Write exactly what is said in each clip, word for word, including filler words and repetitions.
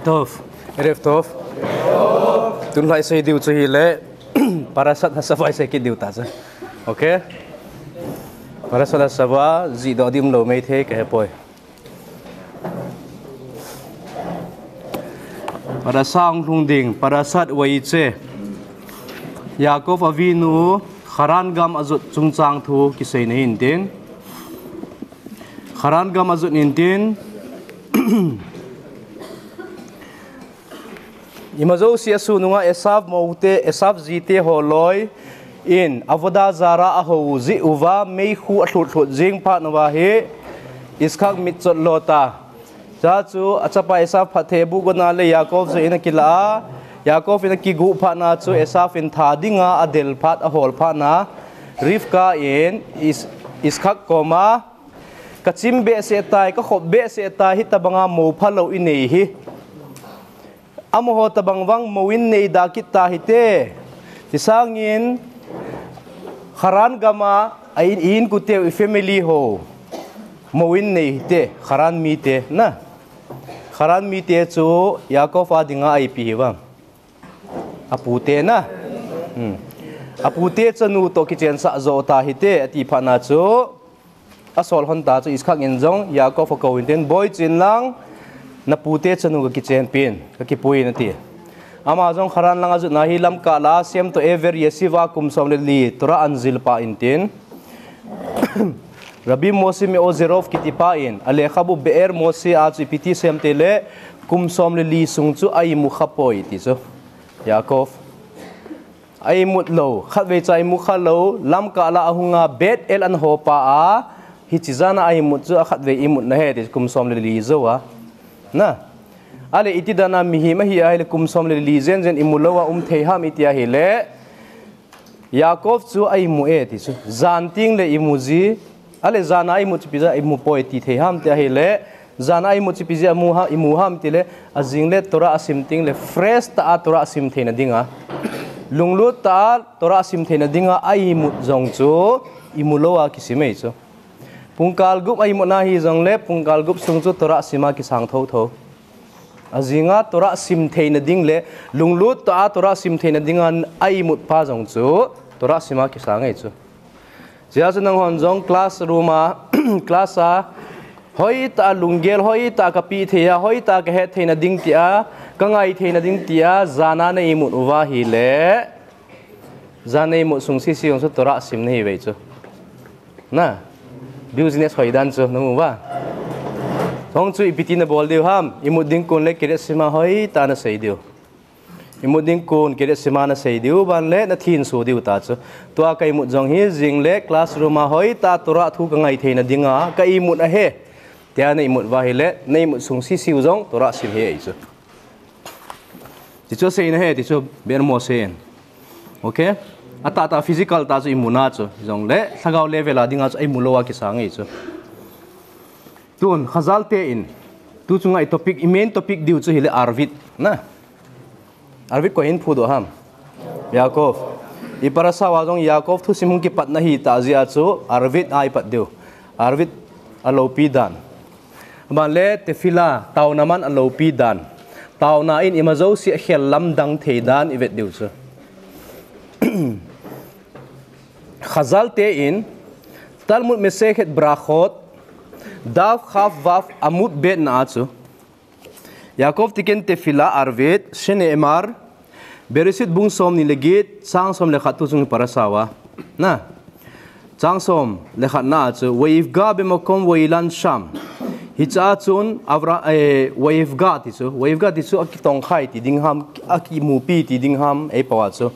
Tov, Erev Tov. Tun lai sei diu chu hile, Parashat Hashava sei kit diu ta chu. Okay? Parashat Hashava, jih doh ding um lou maithei kahe poi. Parasha hung lhung ding, Parashat Vayetze. Yaakov Avinu Haran gam ajot chungchang thu kiseina hintin. Haran gam ajot hintin. Ima jouse asun nunga Esav moute, Esav jite holoi in avodah zarah ahou jeh uva meikhu alhut lhut jing phat uva hi Yitzchak mit chot lo ta. Chua chu achapa Esav phatthei abuh gon a le Yaakov jeh in akilah a, Yaakov in akigu phat na chu Esav in that dinga adel phat, ahol phat na, Rivka in Is-, Yitzchak koma, "Kachim behseh tai, kakhop behseh tai, hitabanga mou phalou inei hi. Amaho tabang vang mou in nei da kit ta hite. Tisangin Haran gama a in, i inkote u, i family ho mou in nei hite, Haran mite na." Haran mite chu Yaakov a dinga ipi hiuvem? Apute na. Hmm. Apute chanu toh kichensah jo ta hite, ati phat na chu asol hon ta chu Yitzchak in jong Yaakov akou intin, "Boi, chen lang, napute chanu kakichenpi in, kakipui in," ati. Ama jong Haran lang ajot na hi Lamka lah a Shem toh Ever Yeshiva kum som le li Torah anjil pa intin. Rabbi Moshe Meozerov kiti pa in alekhabu Be'er Moshe a chu ipi ti asei em tile, kum som le li sung chu a imu khapoi ti chu. Yaakov. A imut lou, khatvei cha imu khalou, Lamka lah a ahunga Beit El ana hopa a, hiche jana a imut chu akhatvei imut na ahi ti, kum som le li jou a. Na. Ale iti dan a mihem ahi ahile kum som le li jen jen imu lou a um thei ham iti ahile, Yaakov chu a imu e ti chu. Jan teng le imu ji, ale jan a imut chu ipi jeh a imu poi ti thei ham ti ahile, jan a imut chu ipi jeh a imu ha, imu ham tile, ajing le Torah asim teng le fresh tah a Torah asim theina dinga, lunglut tah a Torah asim theina dinga a imut jong chu imu lou a kisim e chu. Pungkal gup a imut na hijong le, pungkal gup sung chu Torah sim a kisang thotho. Ajing a Torah sim theina ding le, lunglut tah a Torah sim theina dinga a imut pa jong chu Torah sim a kisang e chu. Chua chu nanghon jong classroom a, class a, hoitah a lunggel, hoitah a kapeh thei a, hoitah a kahet theina ding tia, kangai theina ding tia, jan a na imut uva ahile, jan a imut sung sese jong chu Torah sim nahi uve chu. Na, business hoidan chu, namu uva. Hung chu ipi ti nabol diu ham, imut ding kon le Kriyat Shema hoitah a nasei diu. Imut ding kon Kriyat Shema nasei diu, ban le nathin so diu ta chu. Tua ka imut jong hi jing le classroom a hoitah a Torah thu kangai theina dinga ka imut ahi, tia na imut uva ahile, na imut sung sese u jong Torah sim ahi chu. Ti chu aseina ahi, ti chu Be'er Moshe in. Okay? Atahtah physical tah chu imu na chu. Jong le, lhagao level a dinga chu a imu lou a kisang e chu. Tun, Chazal te in. Tu chunga i topic, i main topic diu chu ahile Arvit. Na. Arvit koi in phudoh ham? Yaakov. I parasha uva jong Yaakov thusim hung kipat na ahi tah jeh a chu Arvit a ipat diu. Arvit a loupi dan. Aban le Tefillah, taona man a loupi dan. Taona in ima jouse a khel lamdang thei dan i vet diu chu. Chazal te in, Talmud Masechet Berachot, Daf Chaf Vav Amud Bet na a chu. Yaakov Tikkun Tefillah Arvit, Shene'emar, Bereshit bung som ni le get, chang som le khat tu chung parasha uva. Na. Chang som le khat na chu, Vayifga bemakom vayilan sham. Hiche a chun, Avra, eh, Vayifga ti chu, Vayifga ti chu akitongkhai ti ding ham, akimupi ti ding ham, ei pao a chu.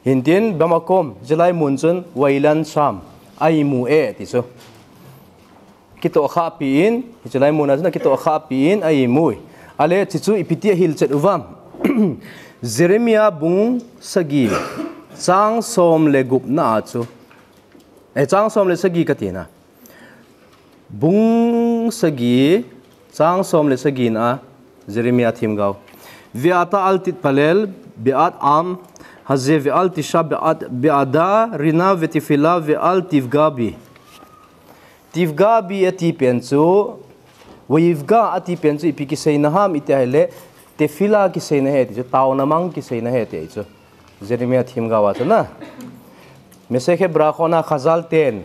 Hintin, bemakom, hiche lai mun chun, vayilan sham, a imu e ti chu. Kitohkhahpi in, hiche lai mun a chun akitohkhahpi in a imui. Ale, hiche chu ipi ti ahilchet uvam. Jeremiah bung sagi, chang som le gup na a chu. Eh, chang som le sagi kati na. Bung sagi, chang som le sagi na a, Jeremiah themgao. Ve'ata al titpalel be'ad ha'am hazeh ve'al tisha be'ada rina ve'tefila ve'al tifga bi. Tifga bi ati pen chu, Vayifga ati pen chu ipi kiseina ham iti ahile, Tefillah kiseina ahi ti chu, taona mang kiseina ahi ti chu. Jeremiah themgao a chu na. Masekhet Berachot a Chazal ten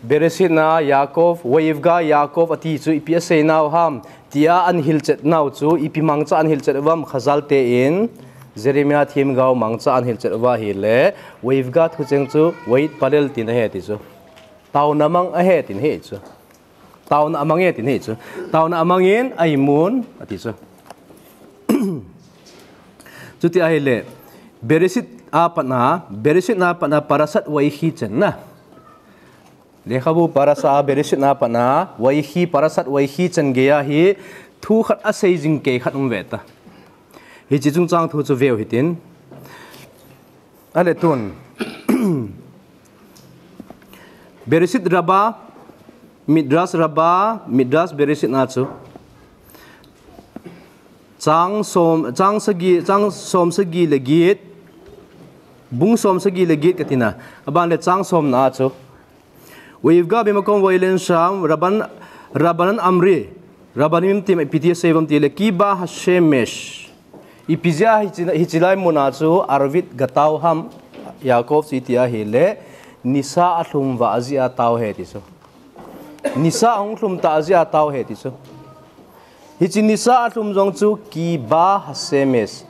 Bereshit na Yaakov, Vayivga Yaakov ati chu ipi aseinau ham, tia ahin hilchet nau chu, ipi mangcha ahin hilchet uvam Chazal ten, Jeremiah themgao mangcha ahin hilchet uva ahile, Vayivga thucheng chu, Vayitpalel tina ahi ti chu. Taona mang ahi tina ahi chu. Taona amang e tina ahi chu. Taona amang in aimun, ati chu. Chuti ahile, Bereshit a pat na, Bereshit na pat na Parashat Vayechi chan na. Lekhabu Parashat a Bereshit na pat na, Vayechi, Parashat Vayechi chan geiya hi, thu khat asei jing kei khat um ve ta. Hiche chungchang thu chu veu hitin. Ale tun. Bereshit Rabbah, Midrash Rabbah, Midrash Bereshit na chu. Chang som, chang sagi, chang som sagi le get, bung som sagi le get katina. Aban le chang som na chu. Vayivga bemakom vayilen sham, Rabban, Rabbanan amri, Rabbanim tin ipi ti asei uvam tile, ki ba hashemesh. Ipi jeh a hiche, hiche lai muna chu Arvit gatao ham, Yaakov chu iti ahile, nisa alhum vah jeh a tao ahi ti chu. Nisa ahung lhum tah jeh a tao ahi ti chu. Hiche nisa alhum jong chu ki ba hashemesh.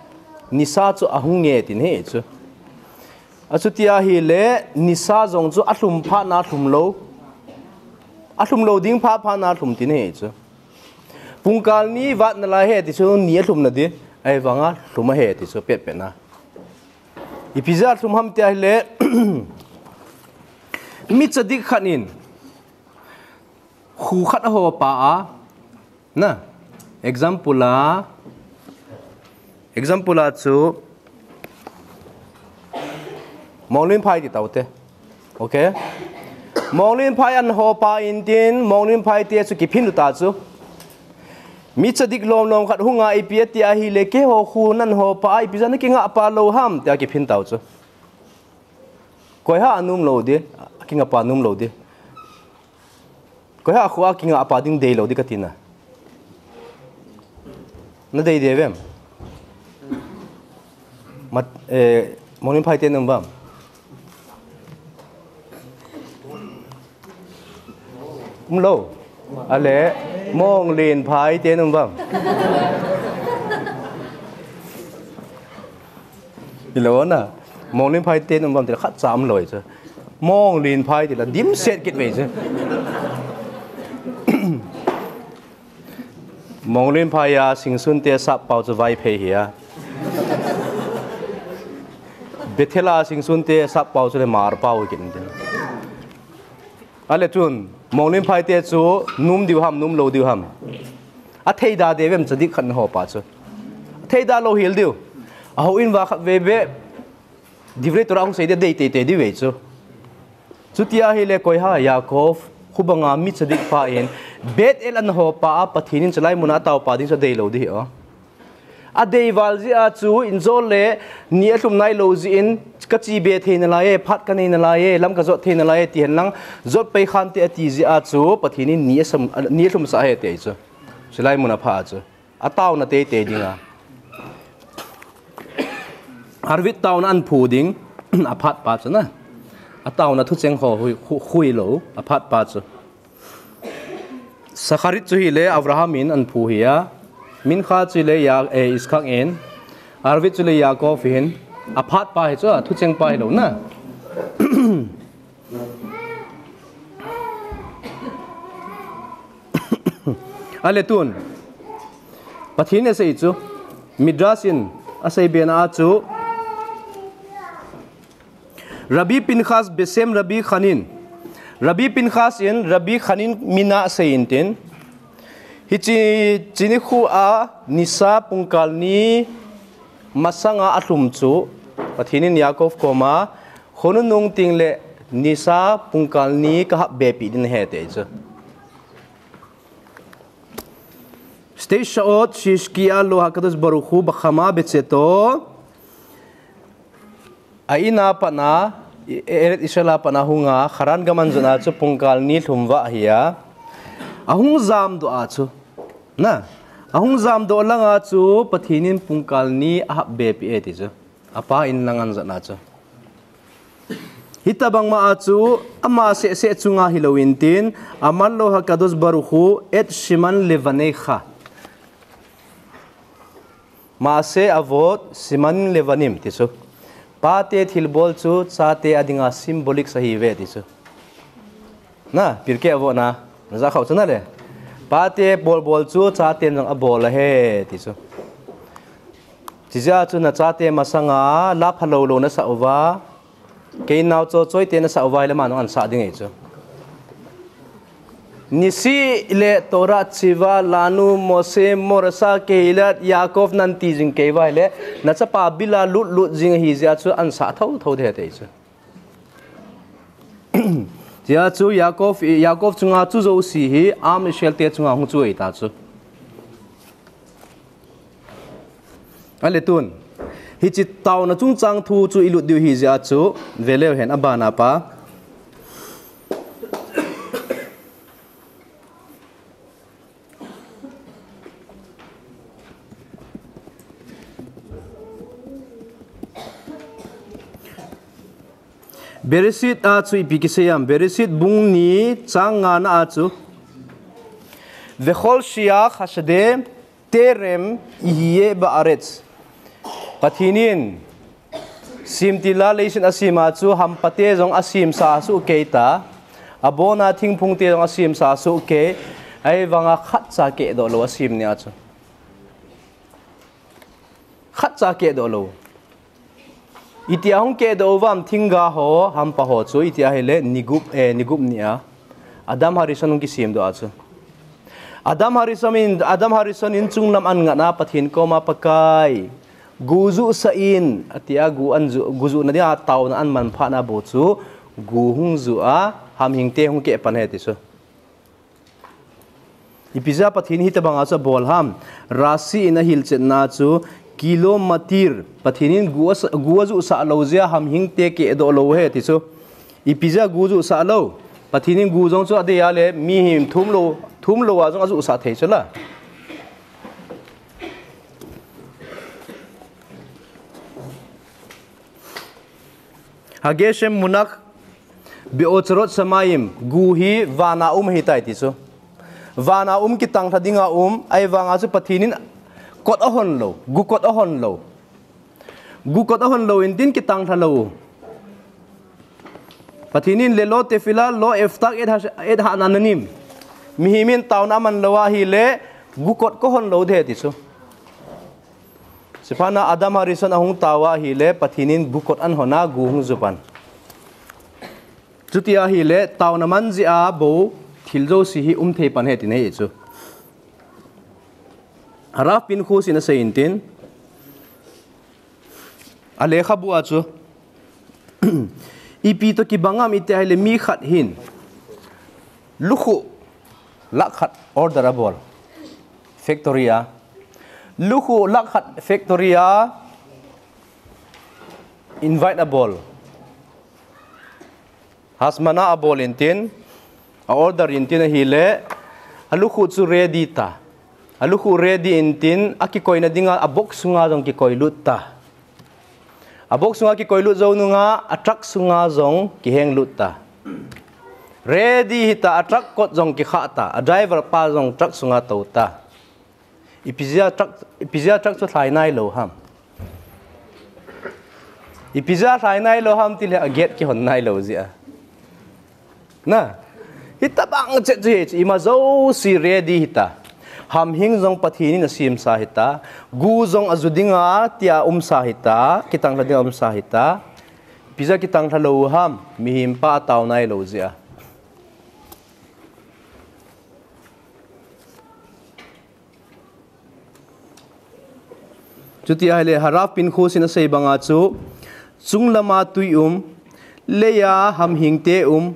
Nisa chu ahung e tina ahi chu. Achuti ahile, nisa jong chu alhum phat na alhum lou. Alhum lou ding phat phat na alhum tina ahi chu. Pungkal ni vat nalai ahi ti chu, ni alhum na di. Ahivanga lhum ahi ti chu, pet pet na. Ipi jeh a lhum ham ti ahile, mi tzadik khat in, kho khat aho pa a, na, example a, example a chu, Monglenphai ti tau te. Okay? Monglenphai ahin ho pa in tin, Monglenphai te chu kiphin ta chu. Mi tzadik lom lom khat hunga ipi ati ahile, keiho kho nahin ho pa a, ipi jeh a nakingah pa lou ham, tia kiphin tau chu. Koi ha anom lou di, akingah pa nom lou di. Koi ha kho a kingah pa ding dei lou di katina. Na dei dei uvem? Mat, eh, Monglenphai te nom uvam? Um lou. Ale, Monglenphai te nom uvam? Hilou na. Monglenphai te nom uvam tile khat cha um lou chu. Monglenphai tile dimset kit ve chu. Monglenphai a Singson te sap pau chu Vaiphei hi a. Bethel a Singson te sap pau chu le Hmar pau kit in tin. Ale chun, Monglenphai te chu nom diu ham, nom lou diu ham. Athei da dei uvem tzadik khat ahin ho pa chu. Athei da lou hel diu. Ahou in uva khat veve. Divrei Torah hung sei dia dei tei tei diu ve chu. Chuti ahile koi ha, Yaakov, khu banga mi tzadik pa in, Bethel ahin ho pa a, Pathen in chulai muna atao pa ding chu adei lou di hi o. Adei val jeh a chu, in jol le, ni alhum nai lou jeh in, kache be thei nalai e, phat kanei nalai e, lam kajot thei nalai e, ti hen lang, jot pai khan te ati jeh a chu, Pathen in ni asam, ni alhum sah ahi ti chu. Chulai muna pha chu. Ataona tei tei dinga. Arvit taona ahin phu ding, aphat pa chu na. Ataona thucheng ho hui, hu-, hui lou, aphat pa chu. Shacharit chu hile Avraham in ahin phu hi a. Mincha chu hile Ya-, eh, Yitzchak in. Arvit chu hile Yaakov in. Aphat pa hi chu, athucheng pa hilou na. Ale tun. Pathen in asei chu. Midrash in asei bena a chu. Rabbi Pinchas beshem Rabbi Chanin. Rabbi Pinchas in Rabbi Chanin mina asei in tin. Hiche, chini khu a nisa pungkal ni masanga alhum chu. Pathen in Yaakov koma, khonung nung teng le nisa pungkal ni kahap be pi ding ahi ti chu. Shtei sha'ot shehashkia lo Hakadosh Baruch Hu bechama betzeto. A in a pat na, Eretz Israel a pat na hunga, Haran gam ahin jot na chu pungkal ni lhum vah ahi a. Ahung jam doh a chu. Na, Ahung jamdoh langa chu Pathen in pungkal ni ahap be peh e ti chu. Apa in lang anjatna chu. Hitobang ma a chu ama sehseh chunga hilou intin, Amallo Hakadosh Baruch Hu et Shimon Levanecha. Maaseh Avot Simanim Levanim ti chu. Pate thilbol chu chate adinga symbolic ahi ve ti chu. Na, Pirkei Avot na, na ja khau chu na le. Pate bolbol chu chaten jong abol ahi ti chu. Chijeh a chu na chate masanga la phalou lou na sah uva, kei nao cho choi te na sah uva ahile ama jong an sah ding ahi chu. Nisi le Torah Tziva Lanu Moshe Morasha Kehilat Yaakov nan ti jing kei uva ahile, na chapa bila lut lut jing ahi jeh a chu an sah thotho ding ahi ti chu. Tia chu Yaakov, Yaakov chunga chu jouse hi Am Israel te chunga hung chu ahi ta chu. Ale tun. Hiche taona chungchang thu chu ilut diu ahi jeh a chu, ve leu hen abana pa. Bereshit a chu ipi kisei em, Bereshit bung ni chang nga na a chu, Vechol shia chashadim terem yihye ba'aretz. Pathen in semtil a leiset asem a chu hampate jong asemsa soh kei ta, abona thingphung te jong asemsa soh kei, ahivanga khatcha kehdoh lou asem ni a chu. Khatcha kehdoh lou. Itia hung kehdoh uvam thingga ho, hampa ho chu, itia ahile ni gup, eh, ni gup ni a Adam Harishon hung kisemdoh a chu. Adam Harishon in, Adam Harishon in chunglam an ngat a Pathen koma Pakai, gu jusah in, atia gu an ju, gu juhna dia taona an manphah na bou chu, gu hung juh a, hamhing te hung keh pan ahi ti chu. Ipi jeh a Pathen in hitobang a chu abol ham. Rashi in ahilchetna chu, Ki lo matir, Pathen in gu a, gu ajusah lou jeh a hamhing te kehdoh lou ahi ti chu. Ipi jeh a gu jusah lou. Pathen in gu jong chu adei a le, mihem thum lou, thum lou a jong ajusah thei chu la. Hageshem munach be'otzerot shamayim, gu hi vana um ahitai ti chu. Vana um kitang lha dinga um, ahivanga chu Pathen in kot ahon lou, gu kot ahon lou. Gu kot ahon lou intin kitang lha lou. Pathen in lelo tefila lo eftach et ha, et ha'anananim. Mihem in taona aman lou ahile, gu kot kahon lou ding ahi ti chu. Chuphat na Adam Harishon ahung tao ahile, Pathen in gu kot ahon a gu hung jupan. Chuti ahile, taona man jeh a bou thil jouse hi um thei pan ahi ti ahi chu. Harav Pinchas in asei intin, alekhabu a chu, ipi toh kibang ham iti ahile mi khat hin lukhuh lakh khat order abol factory a. Lukhuh lakh khat factory a invite abol. Hazmana abol intin, a order intin ahile, alukhuh chu ready ta. Alukhuh ready intin, akikoina dinga, abox sunga jong kikoi lut ta. Abox sunga kikoi lut jou nunga, atruck sunga jong kiheng lut ta. Ready hita, atruck kot jong kikhah ta, adriver pa jong truck sunga tou ta. Ipi jeh a truck, ipi jeh a truck chu lhai nailou ham. Ipi jeh a lhai nailou ham tile agate kihon nailou jeh a. Na, hitobang chet chu hichu ima jouse ready hita. Hamhing jong Pathen in asemsa hita. Gu jong aju dinga tia umsa hita. Kitang lha dinga umsa hita. Ipi jeh a kitang lha lou ham. Mihem pa atao nailou jeh a. Chuti ahile Harav Pinchas in asei banga chu, chunglama tui um, leiya hamhing te um,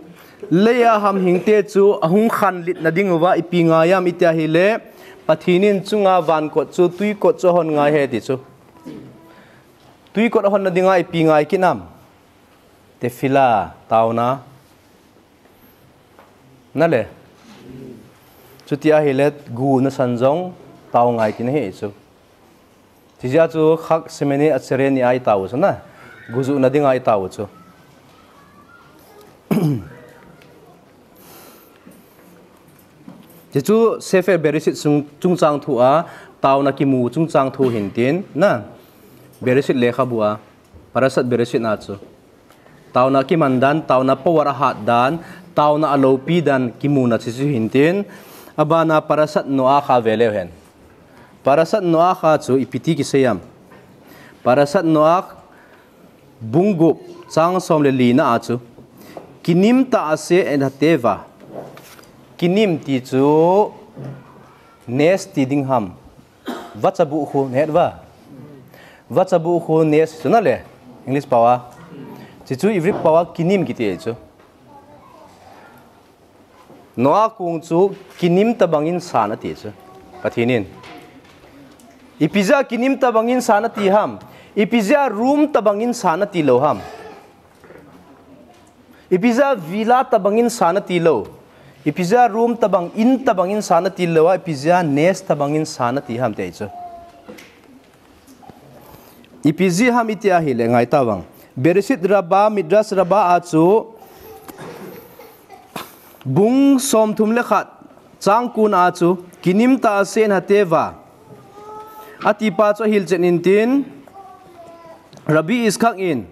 leiya hamhing te chu ahung khanlitna diuva ipi ngai ham iti ahile, Pathen in chunga vankot chu tuikot chu ahon ngai ahi ti chu. Tuikot ahonna dinga ipi ngai kit ham. Tefila, taona. Nale. Chuti ahile gu nasan jong tao ngai tina ahi chu. Chijeh a chu Chak Shemini Atzeret ni a itao chu na. Gujuhna dinga itao chu. Chuchu Sefer Bereshit chung, chungchang thu a, taona kimu chungchang thu hintin, na. Bereshit lekhabu a, Parashat Bereshit na chu. Taona kiman dan, taona power ahat dan, taona alopi dan kimuna chuchu hintin, abana Parashat Noach a veleu hen. Parashat Noach a chu ipi ti kisei em. Parashat Noach bung gup chang som le lina a chu. Kinim ta'aseh et hateva. Kinim ti chu nes ti ding ham. Vachabu khu, na het uva. Vachabu khu nes chu na le. English pao a. Chuchu Hebrew pao a kinim kiti chu. Noah kong chu kinim tabangin san ati chu. Pathen in. Ipi jeh a kinim tabangin san ati ham. Ipi jeh a room tabangin san ati lou ham. Ipi jeh a villa tabangin san ati lou. Ipi jeh a room tabang, in tabangin san ati lou a, ipi jeh a nes tabangin san ati ham ti chu. Ipi jeh ham iti ahile ngai tavang. Bereshit Rabbah, Midrash Rabbah a chu bung som thum le khat chang ko na a chu kinim ta'aseh et hateva. Ati pa chu ahilchen intin Rabbi Yitzchak in,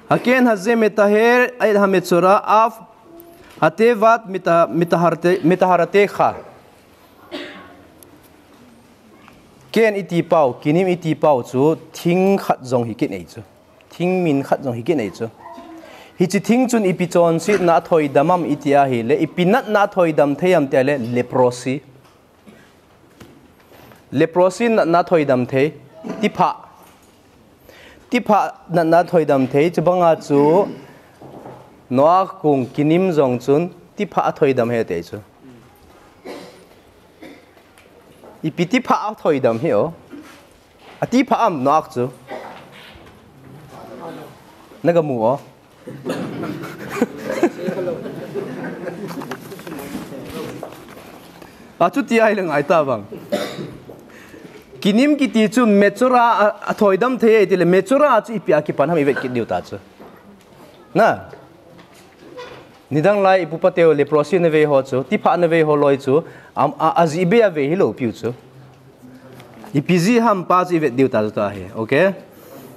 haken haze metaher et hametzora af hatevat meta-, metaharte-, metaharatecha. Ken iti pau, kinim iti pau chu thing khat jong hi kit nei chu. Thing min khat jong hi kit nei chu. Hiche thing chun ipi chonsetna a thoidam am iti ahile, ipi natna a thoidam thei am ti ahile, leprosy. Leprosy natna a thoidam thei, tipha. Tipha natna a thoidam thei, chubanga chu Noah kong kinim jong chun tipha a thoidam ahi ti chu. Ipi tipha a thoidam hi o. Ati pha am Noah chu. Na ga mu o. A chuti ahile ngai tavang. Kinim kiti chu metzora a, a thoidam thei e tile metzora chu ipi a kipan ham i vet kit diu ta chu. Na. Nidang lai i pu pa teu leprosy na vei ho chu, tipha na vei ho loi chu, am, a, a jih bei a vei hilou piu chu. Ipi jeh ham pa chu i vet diu ta chu ta hi, okay?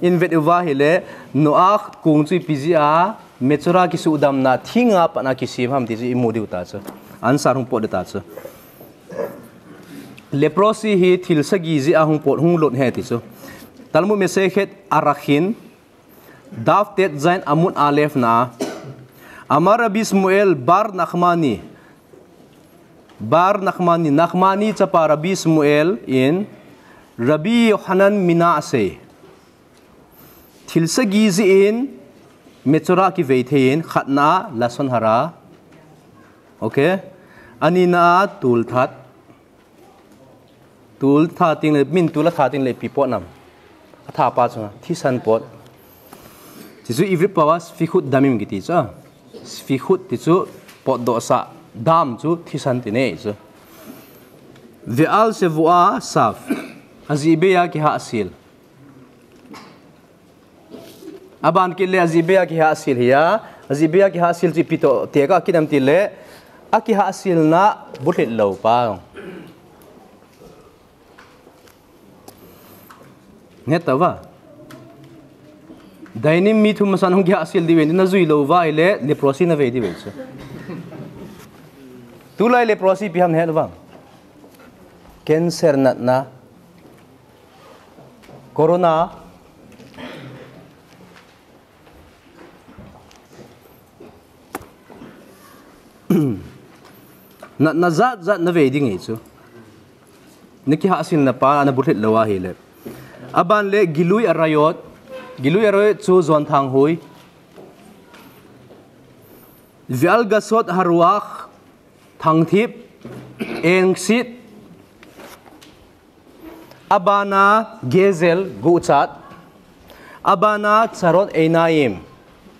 In vet uva hile, Noah kong chu ipi jeh a, metzora kisudamna, thinga pat a kisem ham ti chu i mu diu ta chu. Answer hung pot diu ta chu. Leprosy hi thil sagi jeh a hung pot hung lut ahi ti chu. Talmud Masechet Eruvin, Daf Tet Zayin Amud Aleph na. Amar Rabbi Shmuel bar Nachmani. Bar Nachmani. Nachmani chapa Rabbi Shmuel in Rabbi Yohanan mina asei. Thil sagi jeh in metzora kivei thei in khatna lashon hara. Okay. Anina tulthat. Tul tha ting le, min tul a tha ting le ipi pot nam. A tha pa chunga, thisan pot. Ti chu Ivrit pao a sfikhut damim kiti chu. Sfikhut ti chu potdoh sah, dam chu thisan ti nei chu. Ve'al shevu'a saf. A jih bei a kihahsil. Aban kit le a jih bei a kihahsil hi a, a jih bei a kihahsil chu ipi toh tekah a kit nam ti le, a kihahsilna bulhit lou pa. Nge ta va. Dainim mi thum masan hung kihahsil diu ve, na jui lou va ile, leprosy na vei diu ve chu. Tulai leprosy ipi ham na het lou va. Cancer natna. Corona. Natna jat jat na vei ding hi chu. Na kihahsilna pa, na bulhit lou a hile. Aban le Gilui Arayot. Gilui Arayot chu jon thang hui. Ve'al gasot haruach, thangthip, engsit, abana gezel, guchat, abana tsarot einayim.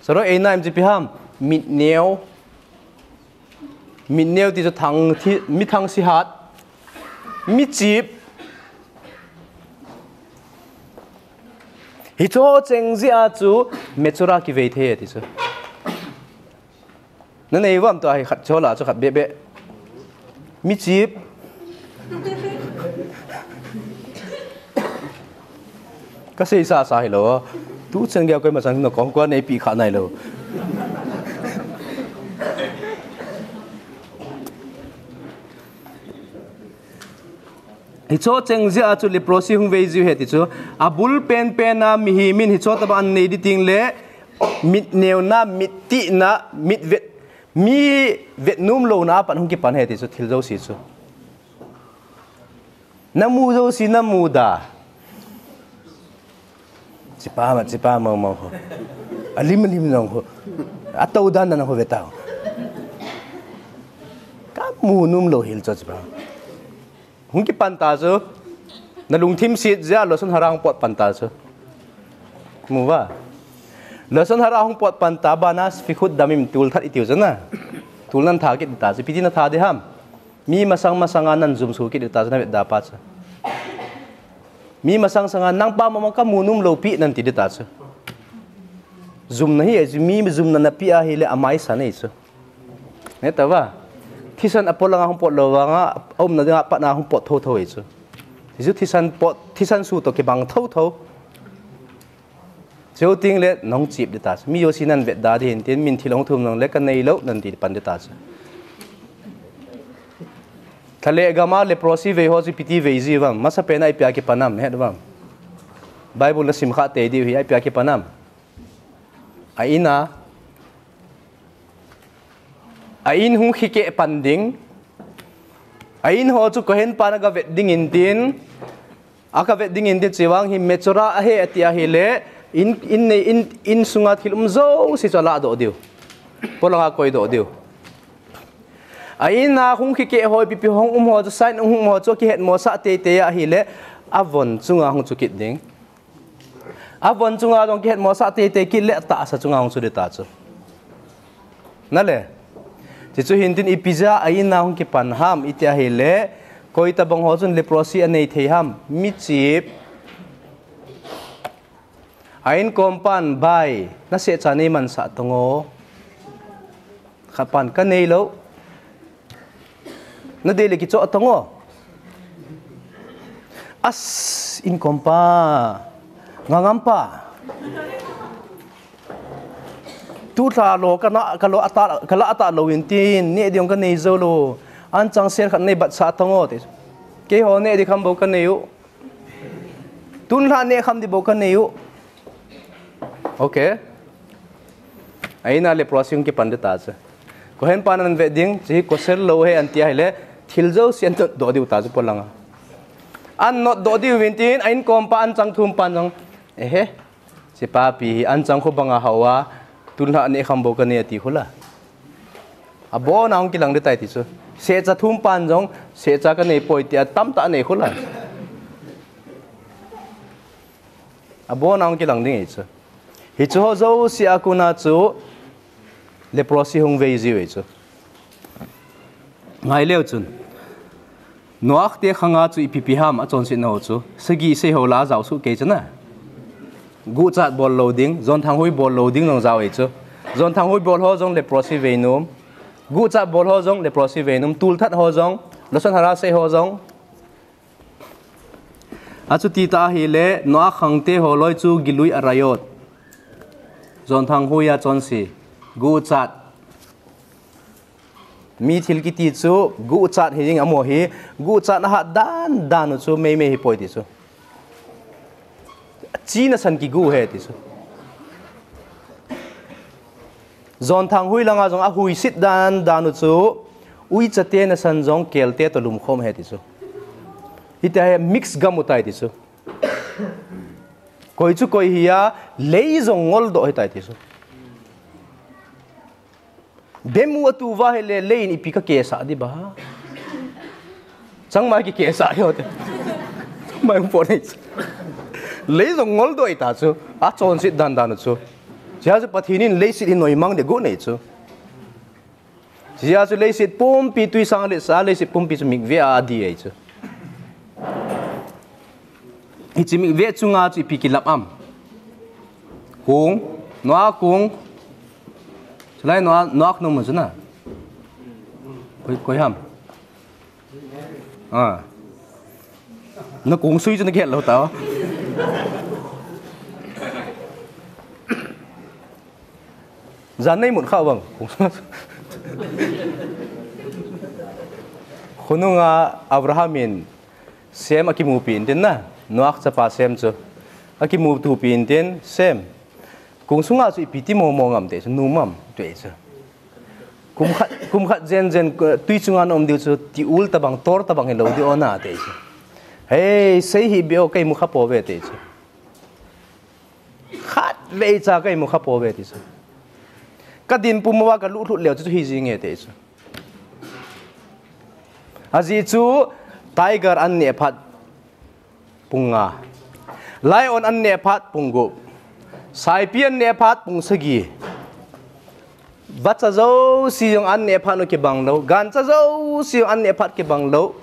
Tsarot einayim chu ipi ham, mitneo. Mitneo ti chu thangthip, mi thangsi hat, mi chip, Hicho cheng jeh a chu mature kivei thei ti chu. Nanei uvam tua hi khat chola chu khat bebe. Mi chip. Kasei sasa hilou. Tu chen gei koima chan na kong ko nei pi kha nailou. Hicho cheng jeh a chu leprosy hung vei jiu ahi ti chu. Abul penpen a mihem in hicho tobang anei ding teng le mit neuna, mit tina, mit vet, mi vet nom louna a pat hung kipan ahi ti chu thil jouse chu. Namu jouse namu da. Chipa ma, chipa ma ma ho. Alim alim nang ho. Atou dan nang ho veta. Kamu nom lou hel chu chipa. Hung kipan ta chu. Nalungthim set jeh a lotion hara hung pot pan ta chu. Mu va. Lotion hara hung pot pan ta bana fikhut damim tul that itiu chu na. Tul nan tha kit ta chu. Ipi ti na tha ding ham. Mi masang masang a nan jum su kit ding ta chu na vet da pa chu. Mi masang sanga nangpa mama kamu nom lou pi nan ti ding ta chu. Jumna hi, mi jumna napi ahile amaisan ahi chu. Neta va. Thisan apolanga hung pot lou vanga, aumna dinga patna hung pot thotho ahi chu. Hichu thisan pot, thisan su toh kibang thotho. Chuteng le nahung chip ding ta chu. Mi jouse nan vet da ding hintin, min thil hung thum nang le kanei lou nan ti pan ding ta chu. Thale gam a leprosy vei ho chu ipi ti vei ji uvam. Masapen a ipi a kipan am, het uvam. Bible nasim kha tei diu hi ipi a kipan am. A in a. A in hung khikeh pan ding. A in ho chu kohen pan aga vet ding hintin. Aga vet ding hintin chevang hi mature ahi ati ahile, in, in nei, in, in sunga thil um jouse chu aladoh diu. Polanga koidoh diu. A in a hung khikeh ho, ipi ipi hung um ho chu, sign hung um ho chu, kihetmosah teitei ahile, avon chunga hung chu kit ding. Avon chunga jong kihetmosah teitei kit le, atahsa chunga hung chu ding ta chu. Nale. Chuchu hintin ipi jeh a in a hung kipan ham iti ahile, koi tobang ho chun leprosy anei thei ham, mi chip. A inkom pan bai, nasehcha nei mansah tong o. Khat pan kanei lou. Nadei le kichoh tong o. As, inkom pa. Ngangam pa. Tulha lo kana, ka lo ata, ka la ata lou hintin, neh ding kanei jou lou. Anchang ser khat nei batsah tong o ti. Keiho neh ding kham bou kanei u. Tulha neh kham ding bou kanei u. Okay. A in a leprosy hung kipan ding ta chu. Kohen pan an vet ding, chu hi kosel lou ahi anti ahile, thil jouse an notdoh diu ta chu polanga. An notdoh diu hintin, a inkom pa anchang thum pan jong. Ehe. Chepa pi hi anchang khu banga hao a, tulha neh kham bou kanei ati khu la. Abon a hung kilang ding tai ti chu. Sehcha thum pan jong, sehcha kanei poi tia tamtah nei khu la. Abon a hung kilang ding ahi chu. Hichu ho jouse a kona chu leprosy hung vei jiu ahi chu. Ngai leu chun. Noah te khanga chu ipi ipi ham achonsetna ho chu. Sagi sei ho la jao soh kei chu na. Guhchat bol lou ding, jonthang hui bol lou ding jong jao ahi chu. Jonthang hui bol ho jong leprosy vei nom. Guhchat bol ho jong leprosy vei nom. Tulthat ho jong, lotion hara sei ho jong. Achuti ta ahile, Noah khang te ho loi chu gilui arayot. Jonthang hui a chonse. Guhchat. Mi thil kiti chu guhchat hi ding amo hi. Guhchat ahat dan dan u chu meimei hi poi ti chu. Chi nasan kiguh ahi ti chu. Jonthang hui langa jong ahuisit dan dan u chu. Uicha te nasan jong kel te toh lumkhom ahi ti chu. Hitia hi mix gam u tai ti chu. Koi chu koi hi a, lei jong ngoldoh ahi tai ti chu. Bem u atu uva ahile, lei in ipi kakehsah ding ba. Changmai kikehsah hi hote. Changmai hung pot nei chu. Lei jong ngoldoh ahi ta chu. Achonset dan dan u chu. Chea chu Pathen in leiset hi noimang ding agot nei chu. Chea chu leiset pumpi tui sang letsah, leiset pumpi chu mikveh a adih ahi chu. Hiche mikveh chunga chu ipi kilap am. Kong, Noah kong. Chulai Noah, Noah kong mun chu na. Koi, koi ham. Ah. Na kong sui chu na gel lou ta. Jan nei mun kha bang. Khonunga Abraham in Sem akimupi intin na, Noah chapa Sem chu. Akimutupi intin, Sem. Kong sunga chu ipi ti momo ngam te chu, nu mam te chu. Kum khat, kum khat jen jen, eh, tui chunga na um diu chu, ti ul tabang, tor tabang hilou diu na te chu. Hei, sei hi beo kei mu kha po ve te chu. Khat vei cha kei mu kha po ve te chu. Ka din pum uva ka luh thut leu chu hi jing e te chu. Ajeh chu tiger an neh phat pung nga. Lion an neh phat pung gup. Saipi an neh phat pung sagi. Vacha jouse jong an neh phat u kibang lou. Gancha jouse jong an neh phat kibang lou.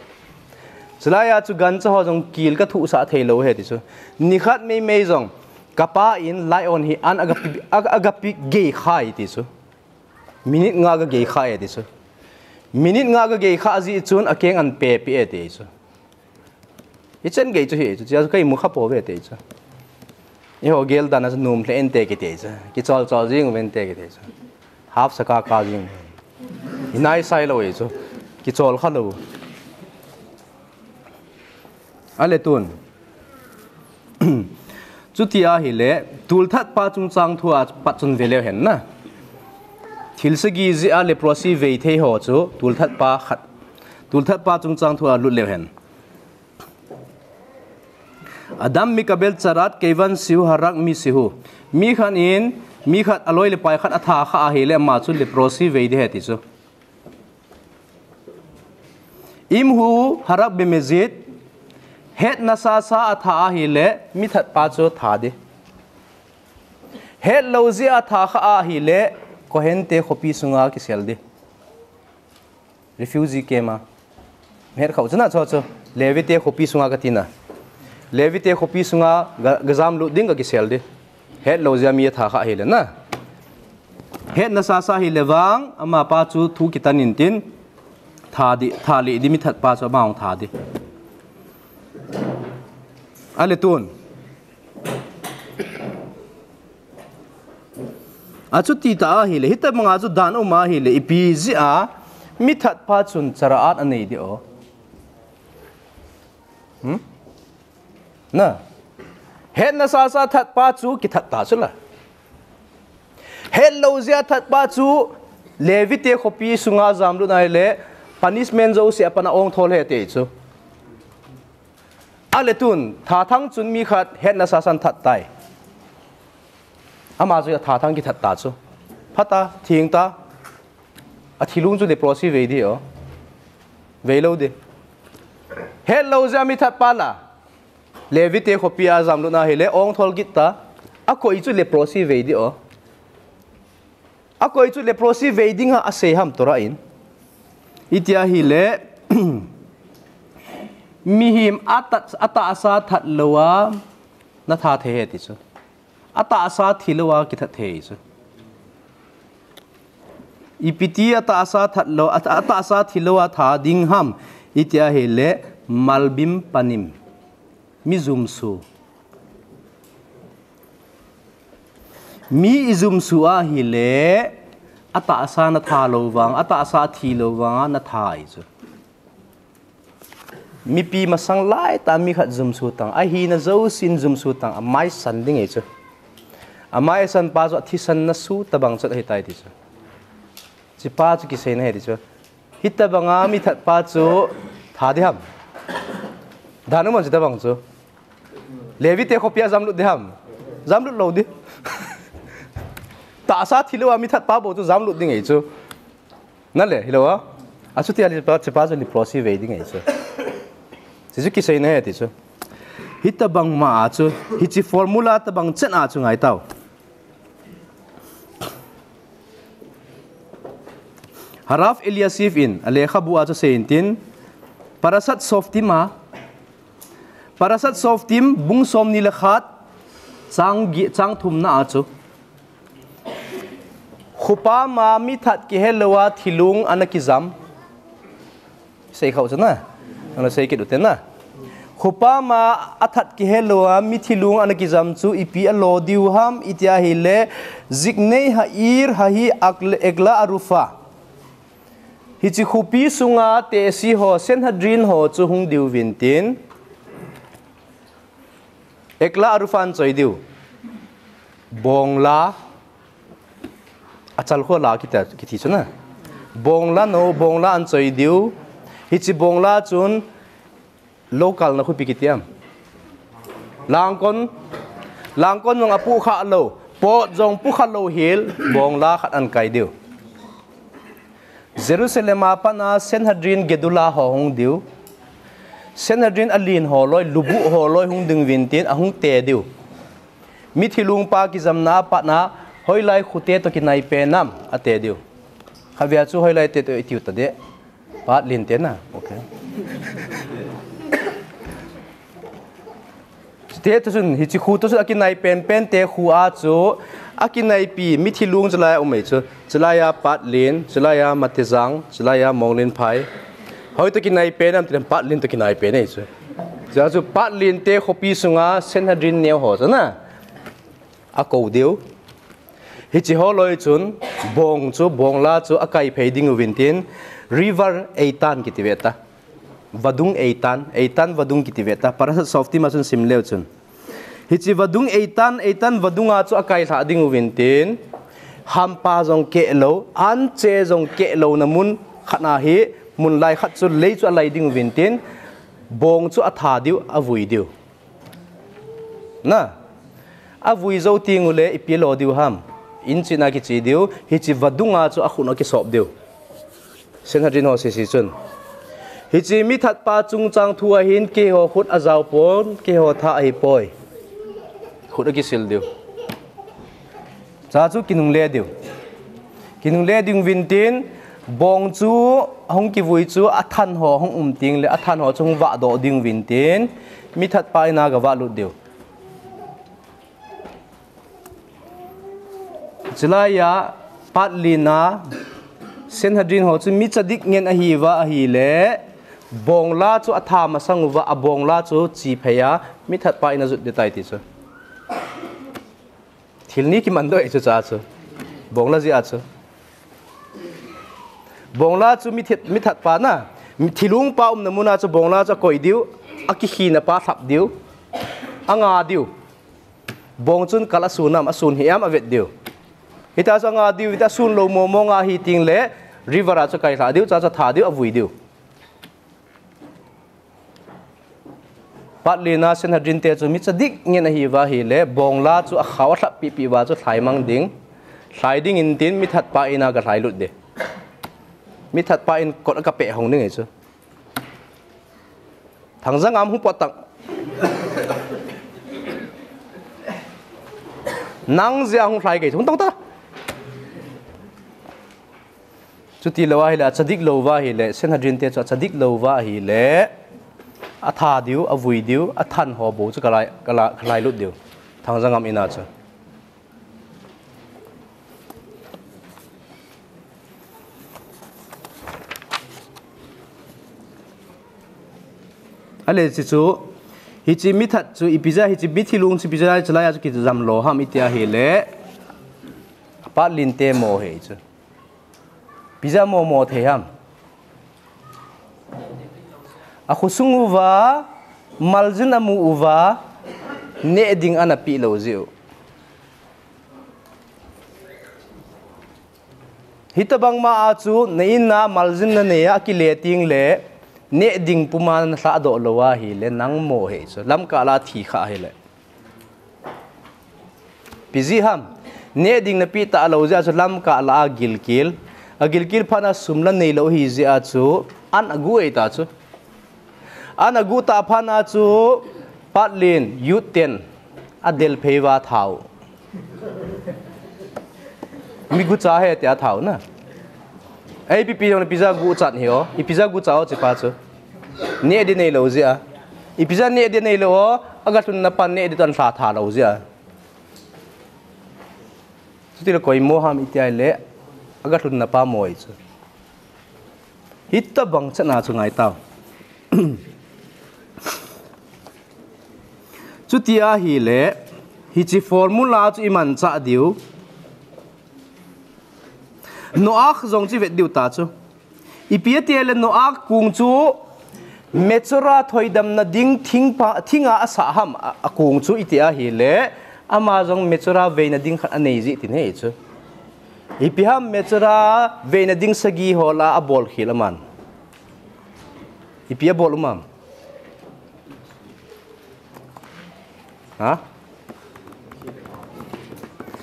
Chulai a chu gancha ho jong kil ka thuhsah thei lou he ti chu. Nikhat meimei jong ka pa in lion hi an aga pi, aga, aga pi gei kha e ti chu. Minute nga aga gei kha e ti chu. Minute nga aga gei kha ajeh chun akeng an pe pi e ti chu. Ichan gei chu hi chu, chia chu kei mu kha po ve te chu. Eiho gel dan a chu nom hle inte kiti chu. Kichol chol jing uvin te kiti chu. Half saka ka jing. Inai sai lou e chu. Kichol kha lou. Ale tun. Chuti ahile, tulthat pa chungchang thu a pat chun ve leu hen na. Thil sagi jeh a leprosy vei thei ho chu, tulthat pa khat. Tulthat pa chungchang thu a lut leu hen. Adam mikabel charat keivan siu harak mi sihu. Mi khat in, mi khat aloi le pai khat atha kha ahile ama chu leprosy vei di he ti chu. Imhu harak bemezit, het nasa sa atha ahile, mi that pa chu tha di. Het lou jeh a tha kha ahile, Kohen te khopi sunga kisel di. Refugee camp a. Het khau chu na chu chu. Levi te khopi sunga kati na. Levi te khopi sunga ga, ga jam lut ding ka kisel di. Het lou jeh a mi tha kha hile na. Het nasa sa hile vang, ama pa chu thu kitan intin. Tha di, tha li di mi that pa chu ama hung tha di. Ale tun. Achuti ta ahile, hitabanga chu dan um ahile, ipi jeh a, mi that pa chun charat anei di o. Hmm? Na. Het nasa sa that pa chu kithat ta chu la. Het lou jeh a that pa chu Levi te khopi sunga jam lut ahile, punishment jouse a pat a ong thol he te chu. Ale tun, tha thang chun mi khat het nasa san that tai. Ama chu tha thang kithat ta chu. Phat a, theng ta. Athi lung chu leprosy vei di o. Vei lou di. Het lou jeh a mi that pa la. Levi te khopi a jam lut na hile, ong thol kit ta. Akoi chu leprosy vei di o. Akoi chu leprosy vei dinga asei ham Torah in. Iti ahile, mihem ata, atahsa that lou a, na tha thei he ti chu. Atahsa thi lou a kithat thei chu. Ipi ti atahsa that lou, ata, atahsa thi lou a tha ding ham. Iti ahile, malbim panim. Mi jumsu. Mi ijumsu ahile, atahsa na tha lou vang, atahsa thi lou vang, na tha i chu. Mipi masang lai ta mi khat jumsu tang, ahina jousen jumsu tang, amai san ding e chu. Amai san pa chu athisan na su tabang chu ahitai ti chu. Chi pa chu kiseina he ti chu. Hitabanga mi that pa chu tha di ham. Dan um am chi tabang chu. Levi te khopi a jam lut di ham. Jam lut lou di. Tahsa thi lou a mi that pa bou chu jam lut ding e chu. Na le, hilou a. Achuti ahile pa, chi pa chu leprosy vei ding e chu. Chi chu kiseina he ti chu. Hitabang ma a chu, hichi formula tabang chen a chu ngai tau. Harav Eliashiv in, alekhabu a chu asei intin, Parashat Shoftim a, Parashat Shoftim, bung somni le khat, Chang gi-, chang thumna a chu. Khopama mithat kihelou a thilung ana kijam. Sei khau chu na. Nang la sei kit u te na. Khopama athat kihelou a mi thilung ana kijam chu ipi alo diu ham iti ahile, Ziknei Ha'ir Hahi Akle-, Egla Arufa. Hiche khopi sunga tehsi ho, Sanhedrin ho chu hung diu vintin. Egla Arufa anchoi diu. Bongla. Achal kho la kiti, kiti chu na. Bongla no, bongla anchoi diu. Hiche bongla chun local na khopi kiti am. Langkon, langkon jong apu kha lou. Pot jong pu kha lou hel, bongla khat ankai diu. Jerusalem a pat a Sanhedrin Gedula ho hung diu. Sanhedrin alen ho loi, lubu ho loi hung ding vintin ahung te diu. Mi thilung pa kijamna a pat a hoilai khote toh kinai pen am ate diu. Khatvei a chu hoilai te toh itiu ta de. Patlin te na. Okay. Te toh chun, hiche kho toh chun akinai penpen te kho a chu, akinaipi, mi thilung chulai a um e chu. Chulai a Patlin, chulai a Matejang, chulai a Monglinphai. Hoi toh kinai pen am tileh Patlin toh kinai pen e chu. Chua chu Patlin te khopi sunga Sanhedrin neo ho chu na. Akou diu. Hiche ho loi chun, bong chu, bongla chu akai phei ding u vintin, River Eitan kiti ve ta. Vadung Eitan, Eitan vadung kiti ve ta. Parashat Softim a chun sim leu chun. Hiche vadung Eitan, Eitan vadung a chu akai lha ding u vintin, hampa jong keh lou, anche jong keh lou na mun khat ahi, mun lai khat chu lei chu alai ding u vintin, bong chu atha diu, avui diu. Na, avui jou teng uleh ipi alo diu ham. Inchina kiche diu, hiche vadung a chu akhut akisop diu. Sanhedrin ho sese chun. Hiche mithat pa chungchang thu ahin keiho khut ajao pon, keiho tha ahi poi. Khut akisil diu. Chua chu kinungle diu. Kinungle ding vintin, bong chu hung kivui chu athan ho hung um teng leh athan ho chu hung vah doh ding vintin, mithat pa in a gavah lut diu. Chulai a Patlin a Sanhedrin ho chu mi tsadik ngen ahi uva ahileh, bongla chu atha masang uva, abongla chu chi phei a, mithat pa in ajut ding tai ti chu. Thil ni kiman doh e chu chua chu. Bongla jeh a chu. Bongla chu mi thi-, mithat pa na. Mi thilung pa umna mun a chu bongla chu akoi diu. Akikhina pa thlap diu. Anga diu. Bong chun kal asun am, asun hih am avet diu. Hitia chu anga diu, hitia sun lou momo nga hi teng leh river a chu kai lha diu, chua chu atha diu, avui diu. Patlin a Sanhedrin te chu mi tsadik ngen ahi uva ahileh, bongla chu akhao alhap pehpeh uva chu lhai mang ding. Lhai ding intin mithat pa in a galhai lut ding. Mithat pa in kot a kapeh hong ding ahi chu. Thangjang am hung pot tang. Nang jeh a hung lhai kei chu hung tong ta. Chuti lou ahileh, atsadik lou uva ahileh, Sanhedrin te chu atsadik lou uva ahileh, atha diu, avui diu, athan ho bou chu kalai, kalai, kalai lut diu. Thangjang am in a chu. Ahileh hiche chu, hiche mithat chu ipi jeh a, hiche mi thilung chu ipi jeh a, chulai a chu kijam lou ham iti ahileh, Patlin te mo ahi chu. Ipi jeh a mo mo thei ham. Akhosung uva, maljin amu uva, neh ding ana peh lou jeh u. Hitobang ma a chu, na in a maljin nanei a, akile teng leh, neh ding puma nalhah doh lou ahileh, nang mo ahi chu. Lamkah lah a thi kha ahileh. Ipi jeh ham, neh ding napeh talou jeh a chu lamkah lah a gilkel. Agilkel phat a sum la neilou ahi jeh a chu, an agu e ta chu. An agu tah phat a chu, Patlin, youth ten, adel phei uva atha u. Mi gucha ahi tia atha u na. Ei, ipi pi jong ipi jeh a guchat hi o, ipi jeh a gucha o hiche pa chu. Neh ding neilou jeh a. Ipi jeh a neh ding neilou o, agalhunna pan neh ding toh anlha tha lou jeh a. Tile koi mo ham iti ahile, aga lhunna pa mo ahi chu. Hitabang chan a chu ngai tau. Chuti ahile, hiche formula chu iman chah diu. Noah jong chu ivet diu ta chu. Ipi ati le Noah kong chu menorah thoidamna ding thing pa, thinga asah ham a, akong chu iti ahile, ama jong menorah veina ding khat anei ji tin ahi chu. Ipi ham menorah veina ding sagi ho lah a abol khel aman. Ipi abol um am? Ha?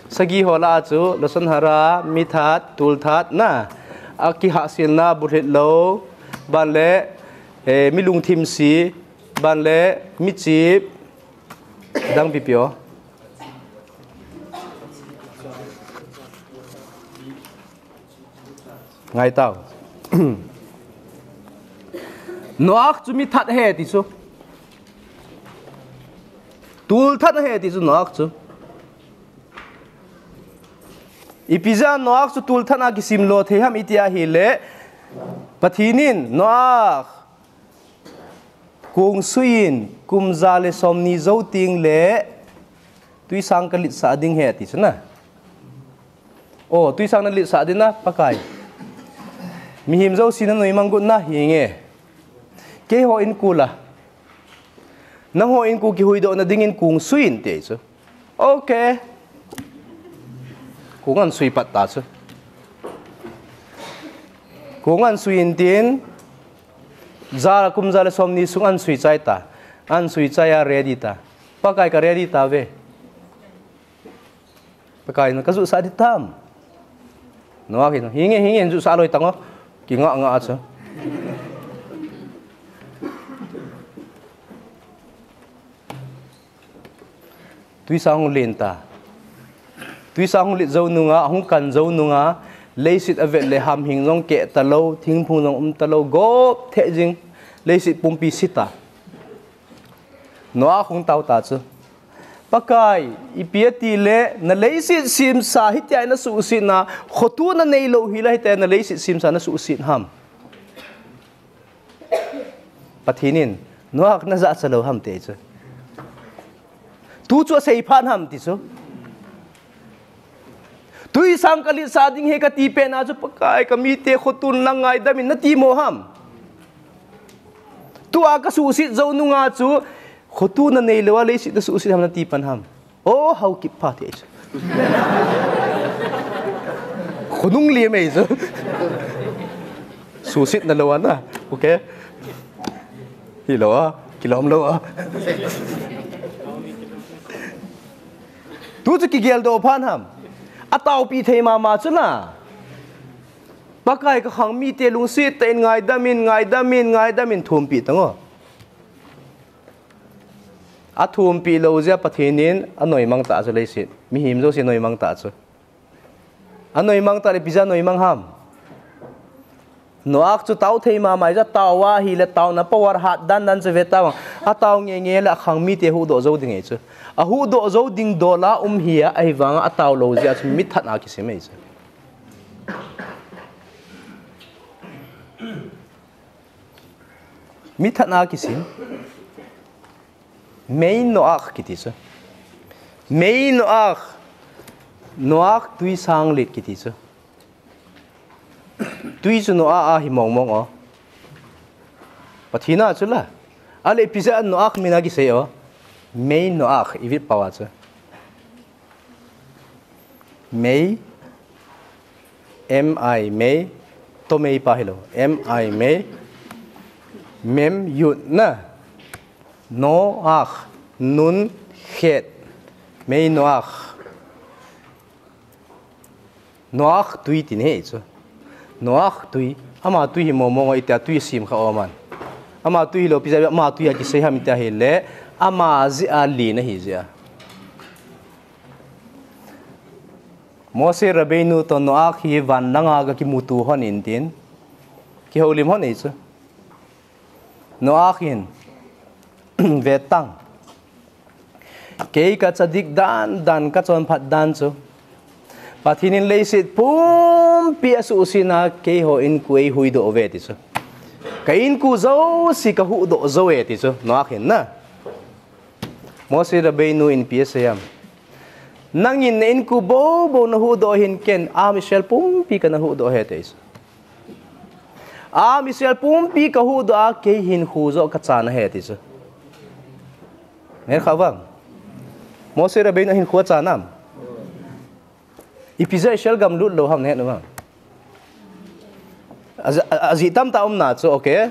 Sagi ho lah a chu, lashon hara, mi that, tul that, na. Akihahselna, bulhit lou, ban le, eh, mi lungthim si, ban le, mi chip, dang ipi ipi o. Ngai tau. Noah chu mi that ahi ti chu. Tul that ahi ti chu Noah chu. Ipi jeh a Noah chu tul that a kisim lo thei ham iti ahile, Pathen in Noah, kong sui in, kum ja le som ni jou teng le, twisang ka litsah ding ahi ti chu na. O, twisang na litsah ding na, Pakai. Mihem jouse na noimang got na hinge. Keiho inko la. Nangho inko kihuhdoh na ding in kong sui in ti chu. Ok. Kong ahin sui pat ta chu. Kong ahin sui in tin, ja, kum ja le som ni sung ahin sui chai ta. Ahin sui chai a ready ta. Pakai ka ready tauve. Pakai in ka juhsah ding tam. Noah hin, hinge, hinge, juhsah loi tang o. Kinga nga chu. Twisang hung len ta. Twisang hung len jou nunga, hung kan jou nunga, leiset avet le hamhing jong keh talou, thingphung jong um talou, gop theh jing, leiset pumpi si ta. Noah hung tao ta chu. Pakai, ipi ati le, na leiset semsa hitia na suhset na, khoto na neilou hi la hitia na leiset semsa na suhset ham. Pathen in, Noah na jachat lou ham ti chu. Tu chu asei phat ham ti chu. Twisang ka litsah ding ahi kati pet na chu Pakai ka mite khoto in lang ngaidam in nati mo ham. Tua ka suhset jou nunga chu khoto na neilou a leiset na suhset ham nati pan ham. O, hao kipah ti chu. Khonung liam e chu. Suhset na lou a na. Ok. Hilou a, kilom lou a. Tu chu kigeldoh phat ham. Ataopi thei mama chu na. Pakai ka khang mite lungset tah in ngaidam in, ngaidam in, ngaidam in thumpi tang o. Athumpi lou jeh a Pathen in anoimang ta chu leiset. Mihem jouse noimang ta chu. Anoimang ta le ipi jeh a noimang ham. Noah chu tao thei mama jeh a tao ahile taona power hat dan dan chu ve tavang. Atao nge nge le akhang mite huhdoh jou ding ahi chu. Ahuhdoh jou ding dol a um hi a ahivang a atao lou jeh a chu mi that a kisim ahi chu. Mi that a kisim. Mei Noah kiti chu. Mei Noah. Noah twisang let kiti chu. Twi chu Noah a hi mong mong o. Pathen a chu la. Ale ipi jeh a Noah min a kisei o. Mei Noah i vet pau a chu. Mei, M I mei, to mei pa hilou, M I mei, mem yud na, Noah, nun, het, mei Noah. Noah twi tin ahi chu. Noah twi, ama twi hi mong mong o itia twi sim kha o man. Ama twi hilou ipi jeh a ama twi a kisei ham itia hile, ama jeh a len ahi jeh a. Moshe Rabbeinu toh Noah hi van langa ga kimuto hon in tin. Kihoulim hon ahi chu. Noah hin, vetang. Kei ka tzadik dan dan ka chonphat dan chu. Pathen in leiset pumpi asuhsetna keiho inko eihuhdoh uve ti chu. Ka inko jouse kahuhdoh jou e ti chu. Noah hin na. Moshe Rabbeinu in ipi asei em. Nangin na inko bou bou nahuhdoh hin ken, Am Israel pumpi kana huhdoh e ti chu. Am Israel pumpi kahuhdoh a, kei hinkho joh kachan ahi ti chu. Nahet kha uvem? Moshe Rabbeinu hinkho achan am? Ipi jeh a Israel gam lut lou ham nahet uvem? Aji, a, ajeh tamtah umna chu, okay?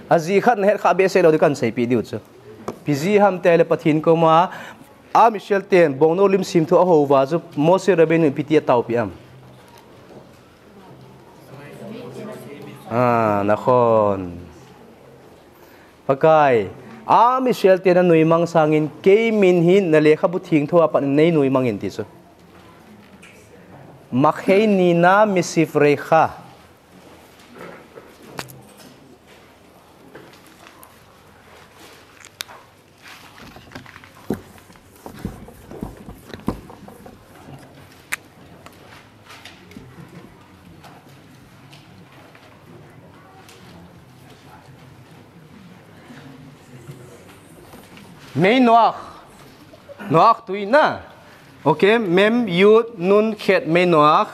Ajeh khat nahet kha behseh lou ding kahin seipeh diu chu. Ipi jeh ham itile Pathen koma, Am Israel ten bongnou lim semthu ahou uva chu Moshe Rabbeinu in ipi ti ataopeh am? Ah, nakhon. Pakai, Am Israel te nanuimang sangin, kei min hi nalekhabu thengthou a pat in neinuimang in ti chu. Macheini na mesiv reicha. Mei Noach. Noach tui na. Okay, mem yud nun chet mei Noach.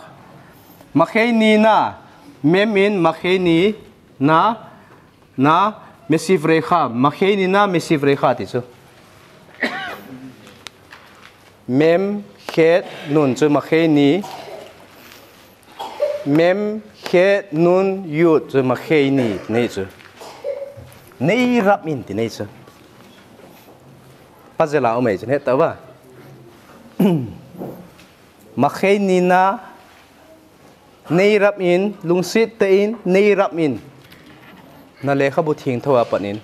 Macheini na. Mem in macheini na. Na mesiv reicha, macheini na mesiv reicha ti chu. Mem chet nun chu macheini. Mem chet nun yud chu macheini ti nei chu. Neirap in ti nei chu. Puzzle a um e chu, nahet tauva. Macheini na neirap in, lungset tah in, neirap in. Nalekhabu thengthou a pat in.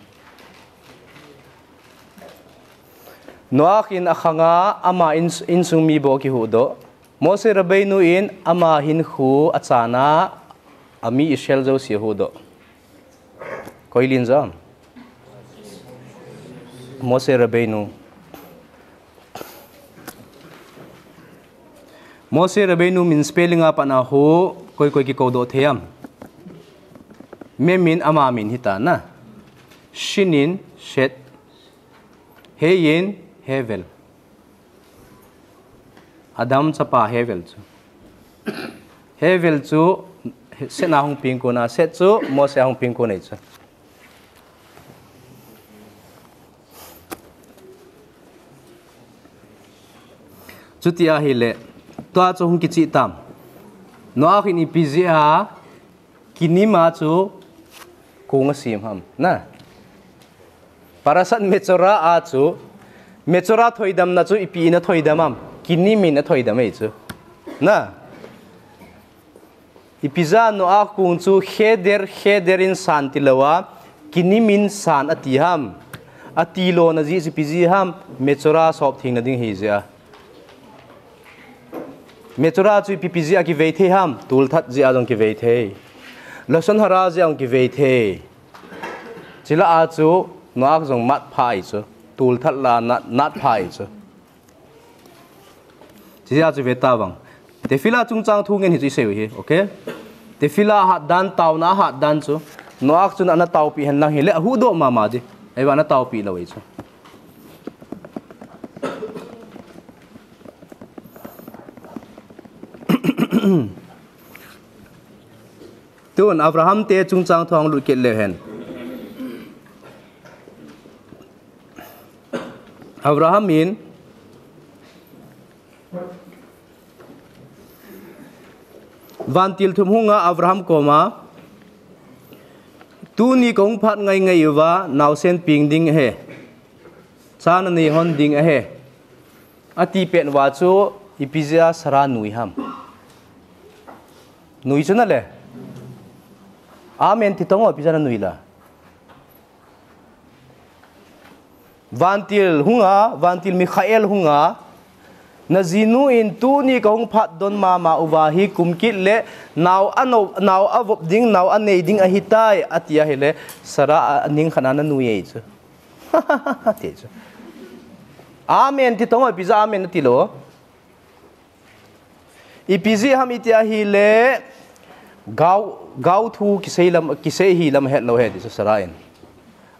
Noach in akhang a, ama in, insung mi bou akihuhdoh. Moshe Rabbeinu in ama hinkho achan a, ami Israel jouse ahuhdoh. Koi len jom? Moshe Rabbeinu. Moshe Rabbeinu min spelling a pat na ho, koi koi kikoudoh thei am? Mem in ama min hita na. Shin in Shet. He in Hevel. Adam chapa Hevel chu. Hevel chu Shet na hung peng kon a, Shet chu Moshe a hung peng kon ahi chu. Chuti ahile, tua chu hung kichih tam. Noach in ipi jeh a, Kinim a chu kong asem ham. Na. Parashat Metzora a chu, Metzora thoidamna chu ipi in athoidam am? Kinim in athoidam ahi chu. Na. Ipi jeh a Noach kong chu cheder, cheder in san tilou a, Kinim in san ati ham? Ati lona jeh chu ipi jeh ham? Metzora sop thengna ding ahi jeh a. Metzora chu ipi ipi jeh a kivei thei ham? Tolthat jeh a jong kivei thei. Lashon hara jeh a jong kivei thei. Chule a chu Noach jong mat pha ahi chu. Tolthat la nat, nat pha ahi chu. Chujeh a chu ve tavang. Tefillah chungchang thu ngen hi chu isei u hi, okay? Tefillah hat dan, taona hat dan chu. Noach chun ana taopi hen lang hile, ahuhdoh mama di. Ahivang ana taopi lou ahi chu. Tun Abraham te chungchang thu hung lut kit leu hen. Abraham in vantil thum hunga Abraham koma, tuni kahung phat ngai ngai uva, naosen peng ding ahi. Cha nanei hon ding ahi. Ati pet uva chu ipi jeh a Sarah nui ham? Nui chu na le. Amen ti tong o, ipi jeh a nanui la? Vantil hunga, vantil Michael hunga, najinu in tuni kahung phat don mama uva hi kum kit le nao ano, nao avop ding, nao anei ding ahitai, ati ahile, Sarah a, aning khat a nanui ahi chu. Ti chu. Amen ti tong o, ipi jeh a amen nati lou? Ipi jeh ham iti ahile, gao, gao thu kisei lam, kisei hi lam hetlou ahi ti chu Sarah in.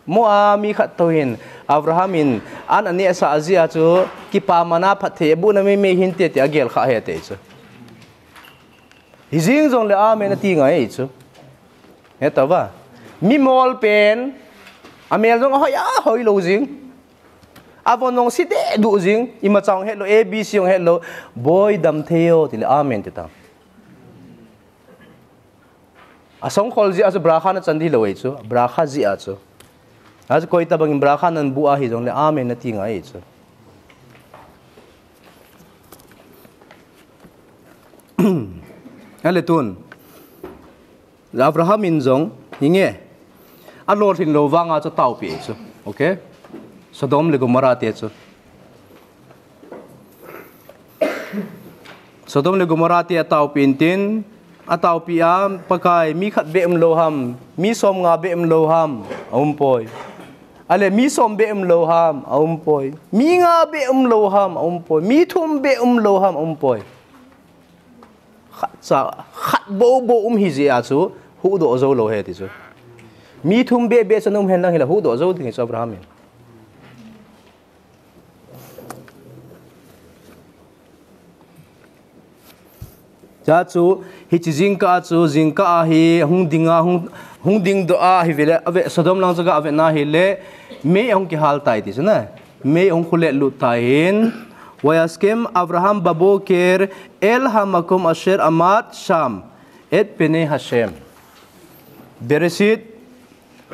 Mo a mi khat toh hin, Abraham in an aneh sah jeh a chu, kipah mana phatthei abohna meimei hinte ti agel kha ahi ti chu. Hijeng jongle amen ati ngai chu. Hetauva. Mi mol pen, amel jong ahoi, ahoi lou jing. Avon jong se deh duh jing, imacha jong hetlou, A B C jong hetlou, Boi damthei o, tile amen ti tan. Asongkhol jeh a chu bracha nachan ding hilou ahi chu, bracha jeh a chu. Achu koi tabang in bracha nahin boh ahi jongle amen nati ngai ahi chu. Ale tun. Abraham in jong, hinge, alolhin lou vanga chu ataopi chu. Okay? Sodom le Gomorrah te chu. Sodom le Gomorrah te ataopi intin, ataopi a, Pakai, mi khat beh umlou ham, mi somnga beh umlou ham, aumpoi. Ale mi som beh umlou ham, aumpoi. Mi nga beh umlou ham, aumpoi. Mi thum beh umlou ham, aumpoi. Khat cha, khat bou bou um hijeh a chu, huhdoh jou lou ahi ti chu. Mi thum beh beh chan um henlang hile huhdoh jou ding ahi chu Abraham in. Chuche chu, hiche jingkah chu, jingkah a hi, hung ding a, hung, hung dingdoh a, hi vele, ave, Sodom lang chu ga ave na hile, mei ahung kihal tai ti chu na. Mei ahung khulet lut tai hin, וישכם אברהם בבוקר אל המקום אשר עמד שם את פני השם. Bereshit,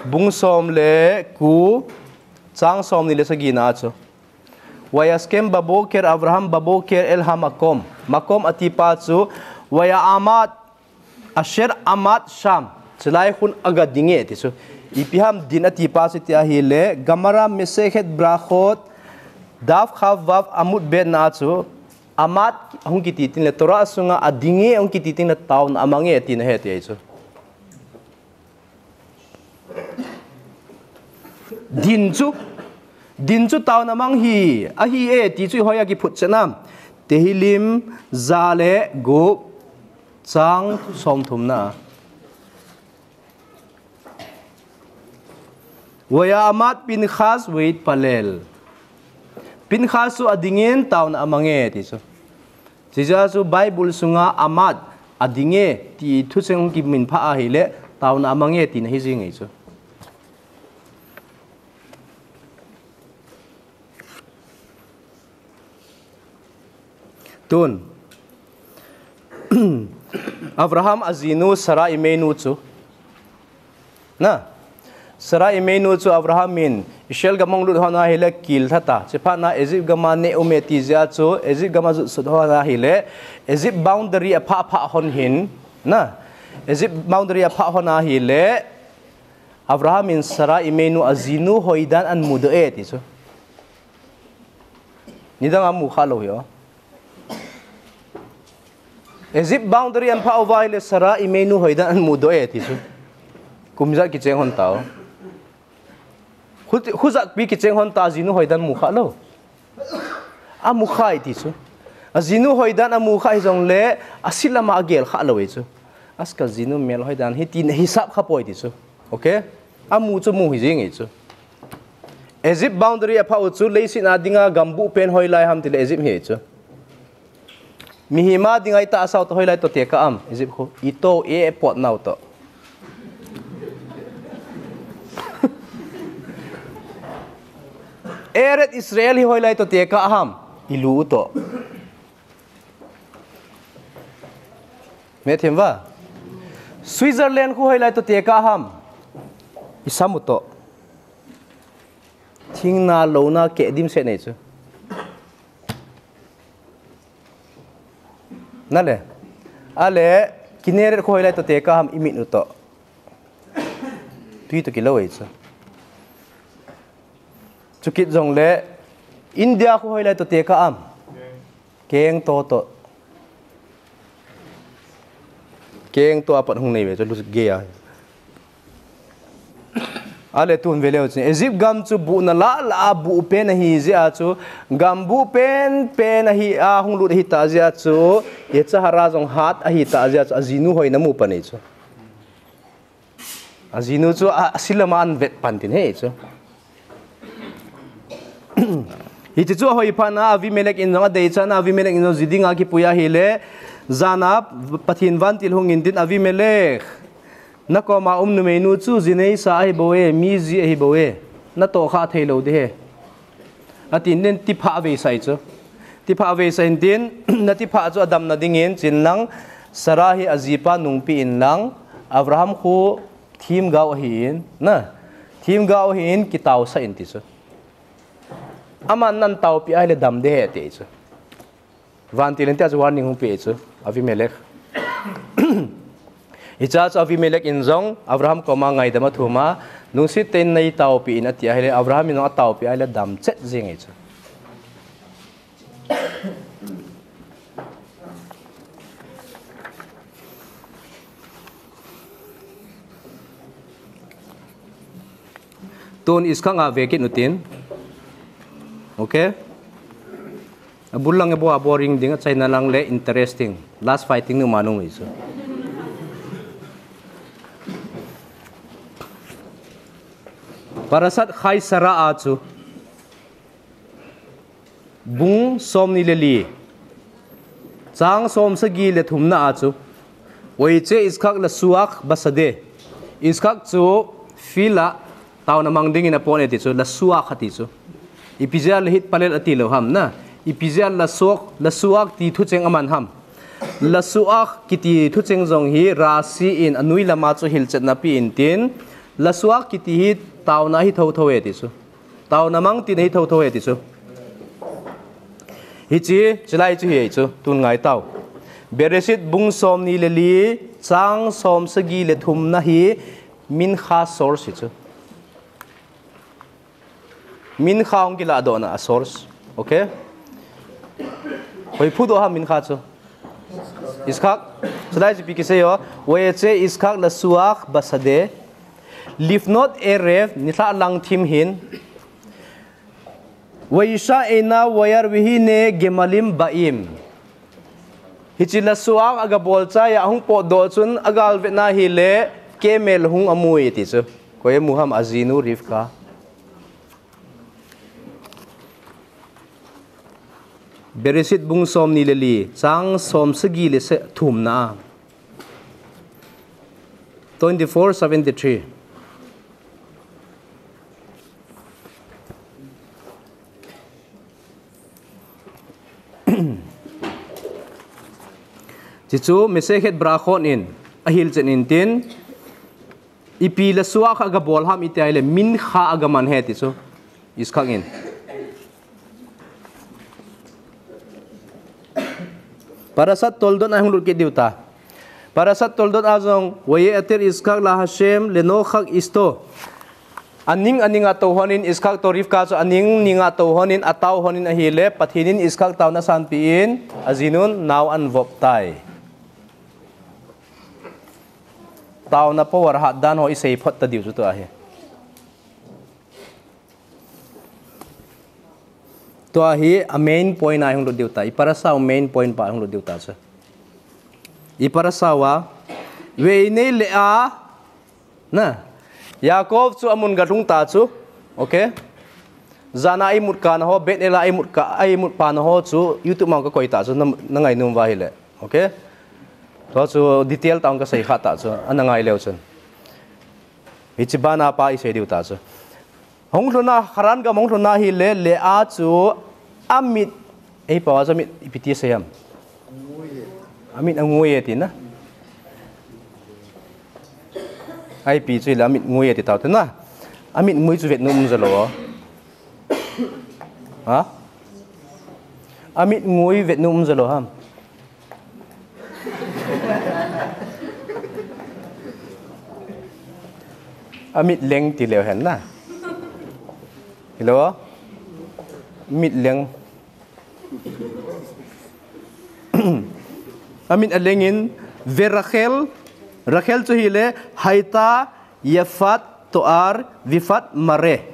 bung som le ko, chang somni le sagi na chu. וישכם בבוקר אברהם בבוקר אל המקום. מקום ati pa chu, ויעמד אשר עמד שם. Chulai khun aga ding e ti chu. Ipi ham din ati pa chu ti ahile, Gemara Masechet Berachot, Daf Chaf Vav Amud Bet na chu, עמד hung kiti teng le, Torah sunga ading e hung kiti teng le, taona amang e tina ahi ti ahi chu. Din chu, din chu taona mang hi, ahi e, ti chu ihoi a kiphut chet nam. Tehillim ja le gup chang somthum na. ויעמוד פנחס ויתפלל. Pinchas chu adingin taona amang e ti chu. Chuche chu Bible sunga עמד, ading e, ti thucheng kiminphah ahile, taona amang e tina hijing e chu. Tun. Abraham ajinu Sarah imeinu chu. Na. Sarah imeinu chu Abraham in Israel gam ahung lut hon ahile kil lha ta. Chuphat na Egypt gam a neh um e ti jeh a chu Egypt gam a jot sut hon ahile Egypt boundary aphah phah hon hin. Na. Egypt boundary aphah hon ahile Abraham in Sarah imeinu ajinu hoidan ahin mudoh e ti chu. Nidang a amu kha lou hi o. Egypt boundary ahin phah uva ahile Sarah imeinu hoidan ahin mudoh e ti chu. Kum ijat kicheng hon ta o. Khu, khu ijat pi kicheng hon ta ajinu hoidan amu kha lou. Amu kha e ti chu. Ajinu hoidan amu kha hijongle, asil lam a agel kha lou e chu. Aska jinu mel hoidan hi tina hisap kha poi ti chu. Okay? Amu chu mu hijing e chu. Egypt boundary aphah u chu leiset a dinga gambuh pen hoilai ham tile Egypt hi chu. Mihem a dinga itahsa u toh hoilai toh tekah ham, Egypt khu. Itoh, ipot nau toh. Eretz Israel hi hoilai toh tekah ham, ilu u toh. Methem va. Switzerland khu hoilai toh tekah ham, isam u toh. Thingna louna keh dimset nei chu. Nale. Ale, Kinneret khu hoilai toh tekah ham, imit u toh. Tui toh kilou e chu. Chukit jongle, India khu hoilai toh tekah ham. Keng toh toh. Keng toh apat hung nei ve chu lut gei a. Ale tun ve leu chun, Egypt gam chu buhna lah lah a buh pen ahi jeh a chu, gam buh pen pen ahi a hung lut ahi ta jeh a chu, Yetzer Hara jong hat ahi ta jeh a chu, ajinu hoina mu pan ahi chu. Ajinu chu a, a sil lama an vet pan tin ahi chu. Hiche chu ahoi phat na Avimelech in jong adeichat na Avimelech in jong ji dinga kipui ahile, jan a Pathen vantil hung in tin Avimelech, na koma um numeinu chu ji neisa ahi bou e, mi ji ahi bou e, na tohkha thei lou ding ahi. Atin tin tiphah aveisah ahi chu. Tiphah aveisah in tin, na tiphah chu adamna dingin, chin lang Sarah hi ajipa nungpeh in lang, Abraham khu themgao ahin, na, themgao ahin, kitaosah in ti chu. Aman nan taopeh ahile dam ding ahi ati chu. Vantil in tia chu warning hung pe chu, Avimelech. Hichea chu Avimelech in jong Abraham koma ngaidam athum a, lungset tah in nei taopeh in ati ahile, Abraham in jong ataopeh ahile dam chet jeng ahi chu. Tun Yitzhak a ve kit utin. Okay? Abul lang e bou a boring ding, achaina lang le interesting. Last fighting nu ma nung isu. Parashat Chai Sarah a chu. Bung somni le li. Chang somsagi le thumna a chu. Vayetze Yitzchak lasuach bashada. Yitzchak chu field a taona mang dingin apot e ti chu, lasuach ati chu. Ipi jeh a le hitpalel ati lou ham na. Ipi jeh a lasuach, lasuach ti thucheng aman ham. Lasuach kiti thucheng jong hi Rashi in anoi lama chu hilchetna ape in tin. Lasuach kiti hi taona hi thotho e ti chu. Taona mang tina hi thotho e ti chu. Hiche, chulai chu hi chu, tun ngai tau. Bereshit bung somni le li, chang somsagi le thumna hi, mincha source hi chu. Mincha hung kiladohna a source. Okay? Koi phudoh ham mincha chu. Yitzchak, chulai chu ipi kisei o, Vayetze Yitzchak lasuach bashada, lifnot erev, nilhah lang thim hin, Vayisha einav vayar vehine gemalim ba'im. Hiche lasuach agabol chai a ahung potdoh chun agalvet na hile camel hung amu e ti chu. Koi amu ham, ajinu Rivka. Bereshit bung somni le li, chang somsagi le se-, thumna. Twenty-four seventy-three. Hichu Masechet Berachot in ahilchen in tin, ipi lasuach agabol ham iti ahile mincha agaman e ti chu. Yitzchak in. Parashat Toldot a hung lut kit diu ta. Parashat Toldot a jong, Vaye'ater Yitzchak la Hashem lenochach ishto. Aning aning a tou lhonin Yitzchak toh Rivka chu aning ning a tou lhonin, atao lhonin ahile, Pathen in Yitzchak taona asanpeh in, ajinun nao anavop tai. Taona power hat dan ho isei phot ta diu chu tua hi. Tua hi a main point a hung lut diu ta. I parasha a main point pa hung lut diu ta chu. I parasha a, vei nei le a, na. Yaakov chu amun galhung ta chu. Okay? Jan a imut kana ho, Bethel a imut ka, imut pana ho chu YouTube ma kakoi ta chu, na, na ngainom uva ahile. Okay? Tua chu detail tah a kasei kha ta chu, ana ngai leu chun. Hiche bana pa isei diu ta chu. Hung lhun a, Haran gam hung lhun a ahile, Leah chu amit, ei pao a chu amit ipi ti sei ham. Amit angui e ti na. Ipi chu le amit ngui e ti tau te na. Amit ngui chu vetnom um jolou. Ha? Amit ngui vetnom um jolou ham. Amit leng ti leu hen na. Hello? Mit leng. Amit aleng in ve Rachel. Rachel chu ahile, hayta yefat to'ar vifat mare.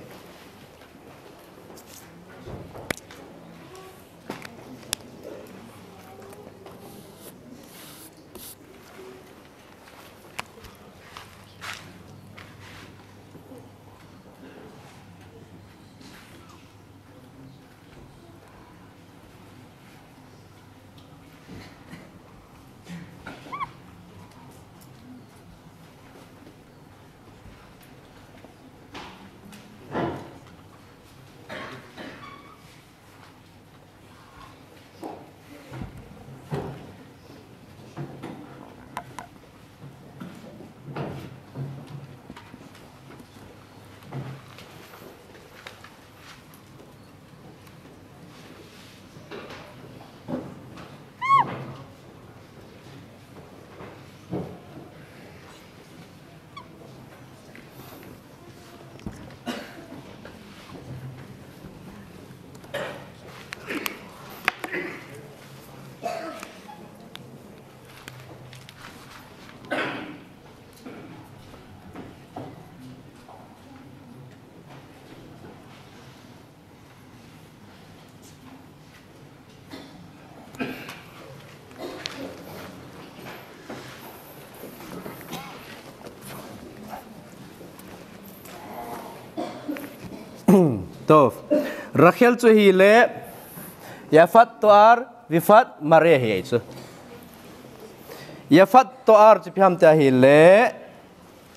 Tov. Rachel chu ahile, Yafat to'ar vifat mare ahi chu. Yafat to'ar chu ipi ham tia ahile,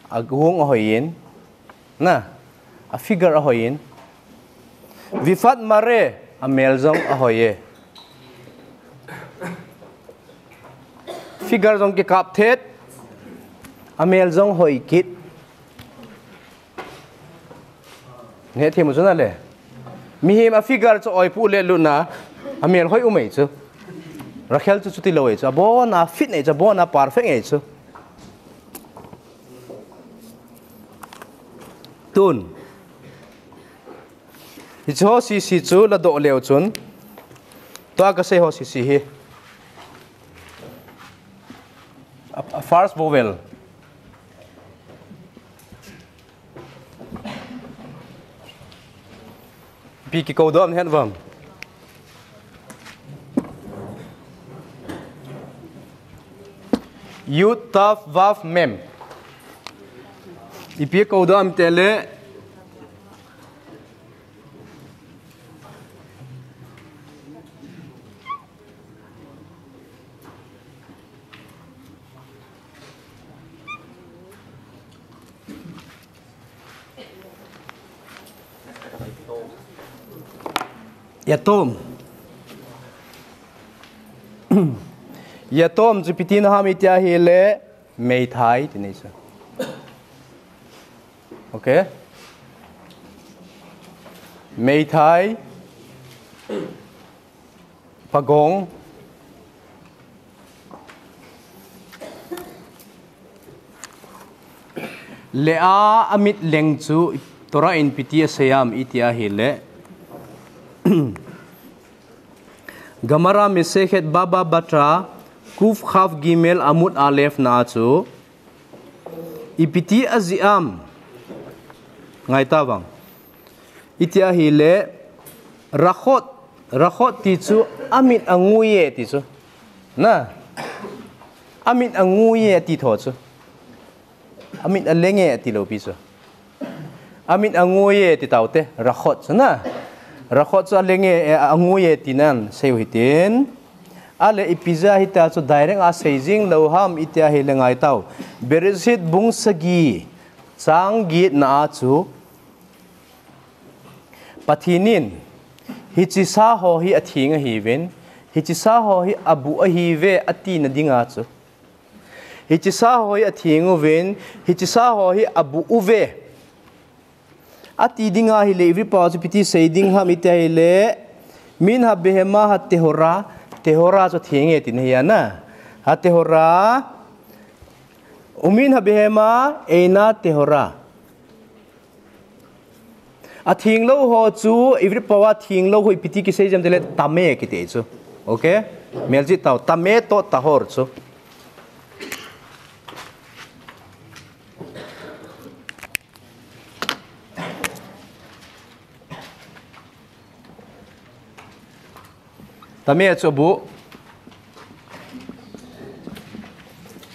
aguang ahoiyin, na, afigure ahoiyin. Vifat mare, amel jong ahoi e. Figure jong kikap thet, amel jong hoi kit. Hethem u chu nale. Mihem a figure chu oipu le luna, amel hoi um e chu. Rachel chu chuti lou e chu. Abona fit e chu, abona perfect e chu. Tun. Hiche ho sese chu ladoh leu chun. Tua kasei ho sese hi. A, a first vowel. Ipi kikou doh ham nahet uvam? Yud, Tav, Vav, Mem. Ipi kou doh ham itile. Yatom. Yatom chu ipi tina ham iti ahile, meithai tina chu. Okay? Meithai. Pagong. Leah amit leng chu Torah in ipi ti asei ham iti ahile. Gemara Masechet Baba Batra, Kuf Chaf Gimel Amud Alef na chu. Ipi ti ajih ham. Ngai tavang. Iti ahile, Rachot, Rachot ti chu amit angui e ti chu. Na. Amit angui e ti tho chu. Amit aleng e ti lou pi chu. Amit angui e ti taute, Rachot chu na. Rachot chu aleng e, e, angui e ti nan, sei u hitin. Ale ipi jeh a hita chu direct a sei jing lou ham iti ahile ngai tau. Bereshit bung sagi, chang get na a chu. Pathen in, hiche sa ho hi atheng ahiuvin, hiche sa ho hi abuh ahiuve ati na dinga chu. Hiche sa ho hi atheng uvin, hiche sa ho hi abuh uve. Ati dinga ahile, Ivri pao chu ipi ti sei ding ham iti ahile, min habehema hatehora, tehora chu atheng e tina ahi na. Hatehora, umin habehema eina tehora. Atheng lou ho chu, Ivri pao a theng lou ho ipi ti kisei jam tile tame kiti chu. Okay? Meljit tau, tame toh tahor chu. Tame chu abuh.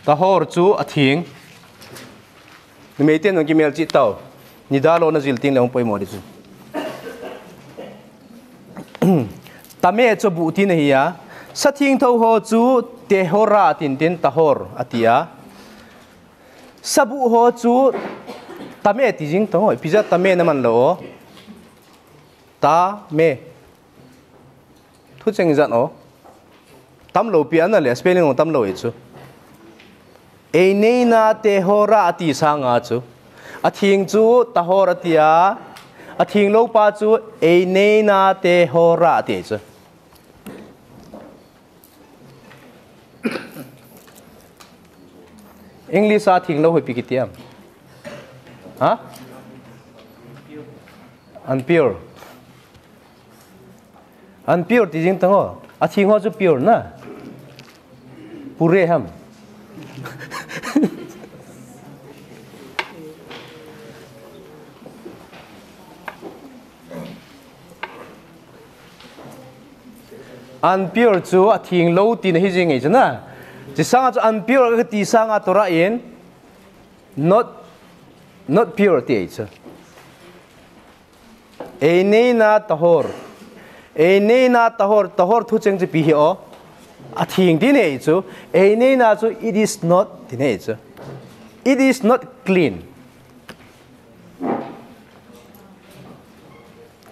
Tahor chu athing. Numei ten nang kimel chi tau. Nidalo na jil ting le hung poimo di chu. Tame chu abuh tina hi a. Sathingtho ho chu tehora tin tin tahor atia. Sabuh ho chu tame ti jing tong ho. Ipi ja tame na man lo o. Tame. Thu cheng jan o. Tam lo pi ana le, spelling ong tam lo e chu. Ei neina tehora ati sanga chu. Athing chu tahor atia. Athing lo pa chu ei neina tehora ati chu. English a thing lo hoi pi kitiam. Ha? Unpure. Unpure ti jing tang o. Athing ho chu pure na. Pure ham. Unpure chu athing lo tina hi jing ngai chu na. Chi sanga chu unpure ka ti sanga Torah in not, not pure ti ei chu. Ei neina tahor. Ei neina tahor, tahor thu cheng chu pi hi o. Athing ti nei chu. Ei neina chu it is not ti nei chu. It is not clean.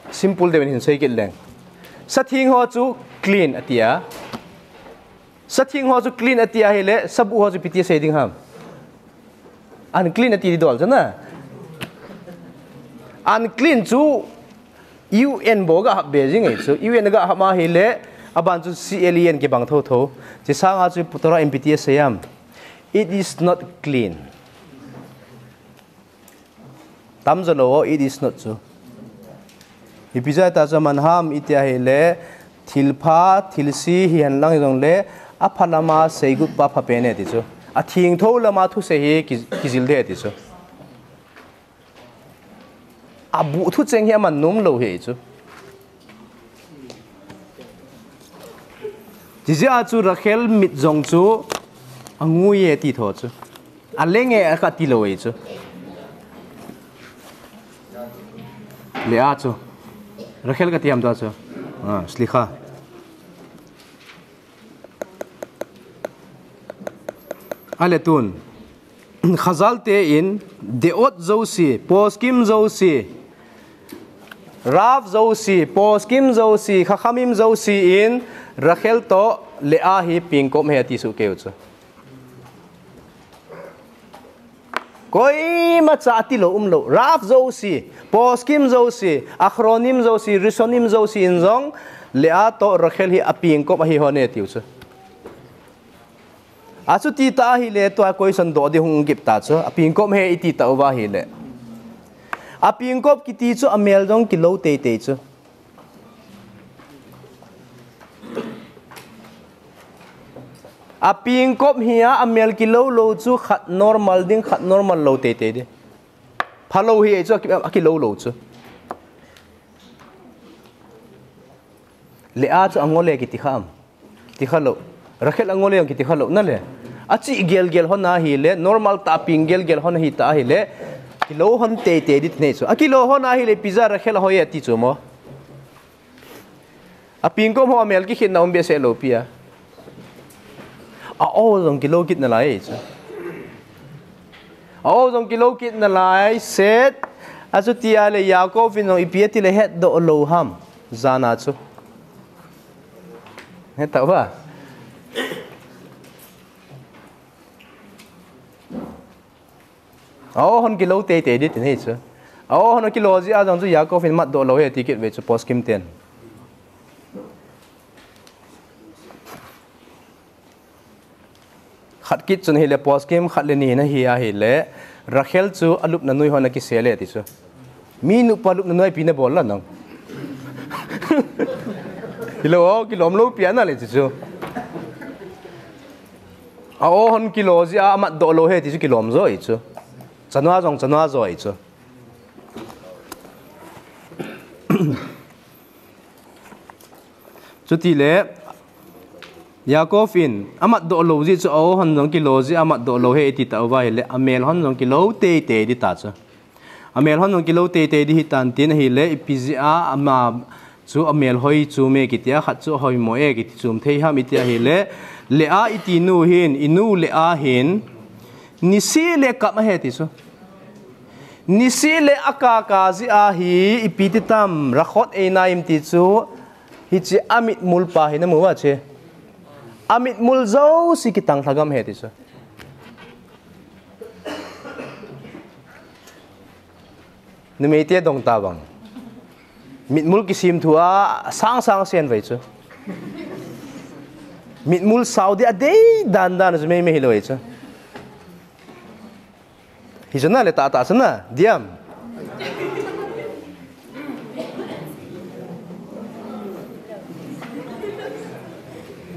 Simple deuh in hin sei kit leng. Sathing ho chu clean atia. Sathing ho chu clean atia hile, sabuh ho chu ipi ti sei ding ham. Unclean ati di dol chu na. Unclean chu U N bou ga hap be jing ei chu. U N ga hap ma hile, aban chu C L E N kibang tho tho. Chi sanga chu Torah in ipi ti asei am. It is not clean. Tam jo lo o, it is not chu. Ipi ja ta chu man ham iti ahile, thilpha, thilse hi hen lang jong le, apha lama seigut pa pha pen e ti chu. Athingtho lama thusei hi ki, kijil de ti chu. Abuh thu cheng hi aman nom lo hi chu. Chi jeh a chu Rachel mit jong chu angui e ti tho chu. Aleng e aka ti lo e chu. Leah chu. Rachel kati ham ta chu. Ah, slicha. Ale tun. Chazal te in, Deot jouse, Poskim jouse, Rav jouse, Poskim jouse, Chachamim jouse in, Rachel toh Leah hi pingkop ahi ati soh kei u chu. Koima cha ati lou um lou. Rav jouse, Poskim jouse, Achronim jouse, Rishonim jouse in jong, Leah toh Rachel hi apingkop ahi hon e ati u chu. Achuti ta ahile, tua question doh ding hung kit ta chu. Apingkop ahi iti ta uva ahile. Apingkop kiti chu amel jong kilou teitei chu. Apingkop hi a, amel kilou lou chu khat normal ding, khat normal lou teitei ding. Phalou hi chu aki, akilou lou chu. Leah chu angol e kiti kha am. Kiti kha lou. Rachel angol e kiti kha lou na le. Achi gelgel hon ahile, normal tah ping gelgel hon ahi ta ahile. Kilou hon teitei ding nei chu. Akilou hon ahile ipi ja Rachel ahoi e ti chu mo. Apingkop ho amel kikhetna um behseh lou pi a. A-o jong kilou kit nalai chu. A-o jong kilou kit nalai set. Achuti ahile Yaakov in jong ipi ati le hetdoh lou ham. Jana chu. Heta uva. A-o hon kilou teitei ding ti nei chu. A-o hon kilou jeh a jong chu Yaakov in matdoh lou ahi ti kit ve chu Poskim ten. Khat kit chun ahile Poskim khat le ni na hi ahile Rachel chu alupna noi hon akisel e ti chu. Mi nupa lupna noi pi na bol la nang. Hilou o, kilom lou pi ana le ti chu. A-o hon kilou jeh a matdoh lou ahi ti chu kilom jo ahi chu. Chanu a jong chanu a jo ahi chu. Chuti le, Jakob in amat doh lou jeh chu a-o hon jong kilo jeh a amat doh lou ahi iti tauva ahile, amel hon jong kilo teitei ding ta chu. Amel hon jong kilo teitei ding ahitan tin ahile, ipi jeh a ama chu amel hoi chu me kiti a, khat chu ahoimo e kiti chu um thei ham iti ahile, Leah iti nu hin, inu Leah hin, niseh le kap ahi ti chu. Niseh le akap kap jeh a hi, ipi ti tam, Rakhel Einayim ti chu, hiche amitmul pa hin amu uva chu. Amitmul jouse kitang lhagam ahi ti chu. Numeite dong ta vang. Mitmul kisim thu a sang sang sen vei chu. Mitmul sao ding a dei dan dan chu mei mei hilou vei chu. Hichu na le ta ta chu na, diam.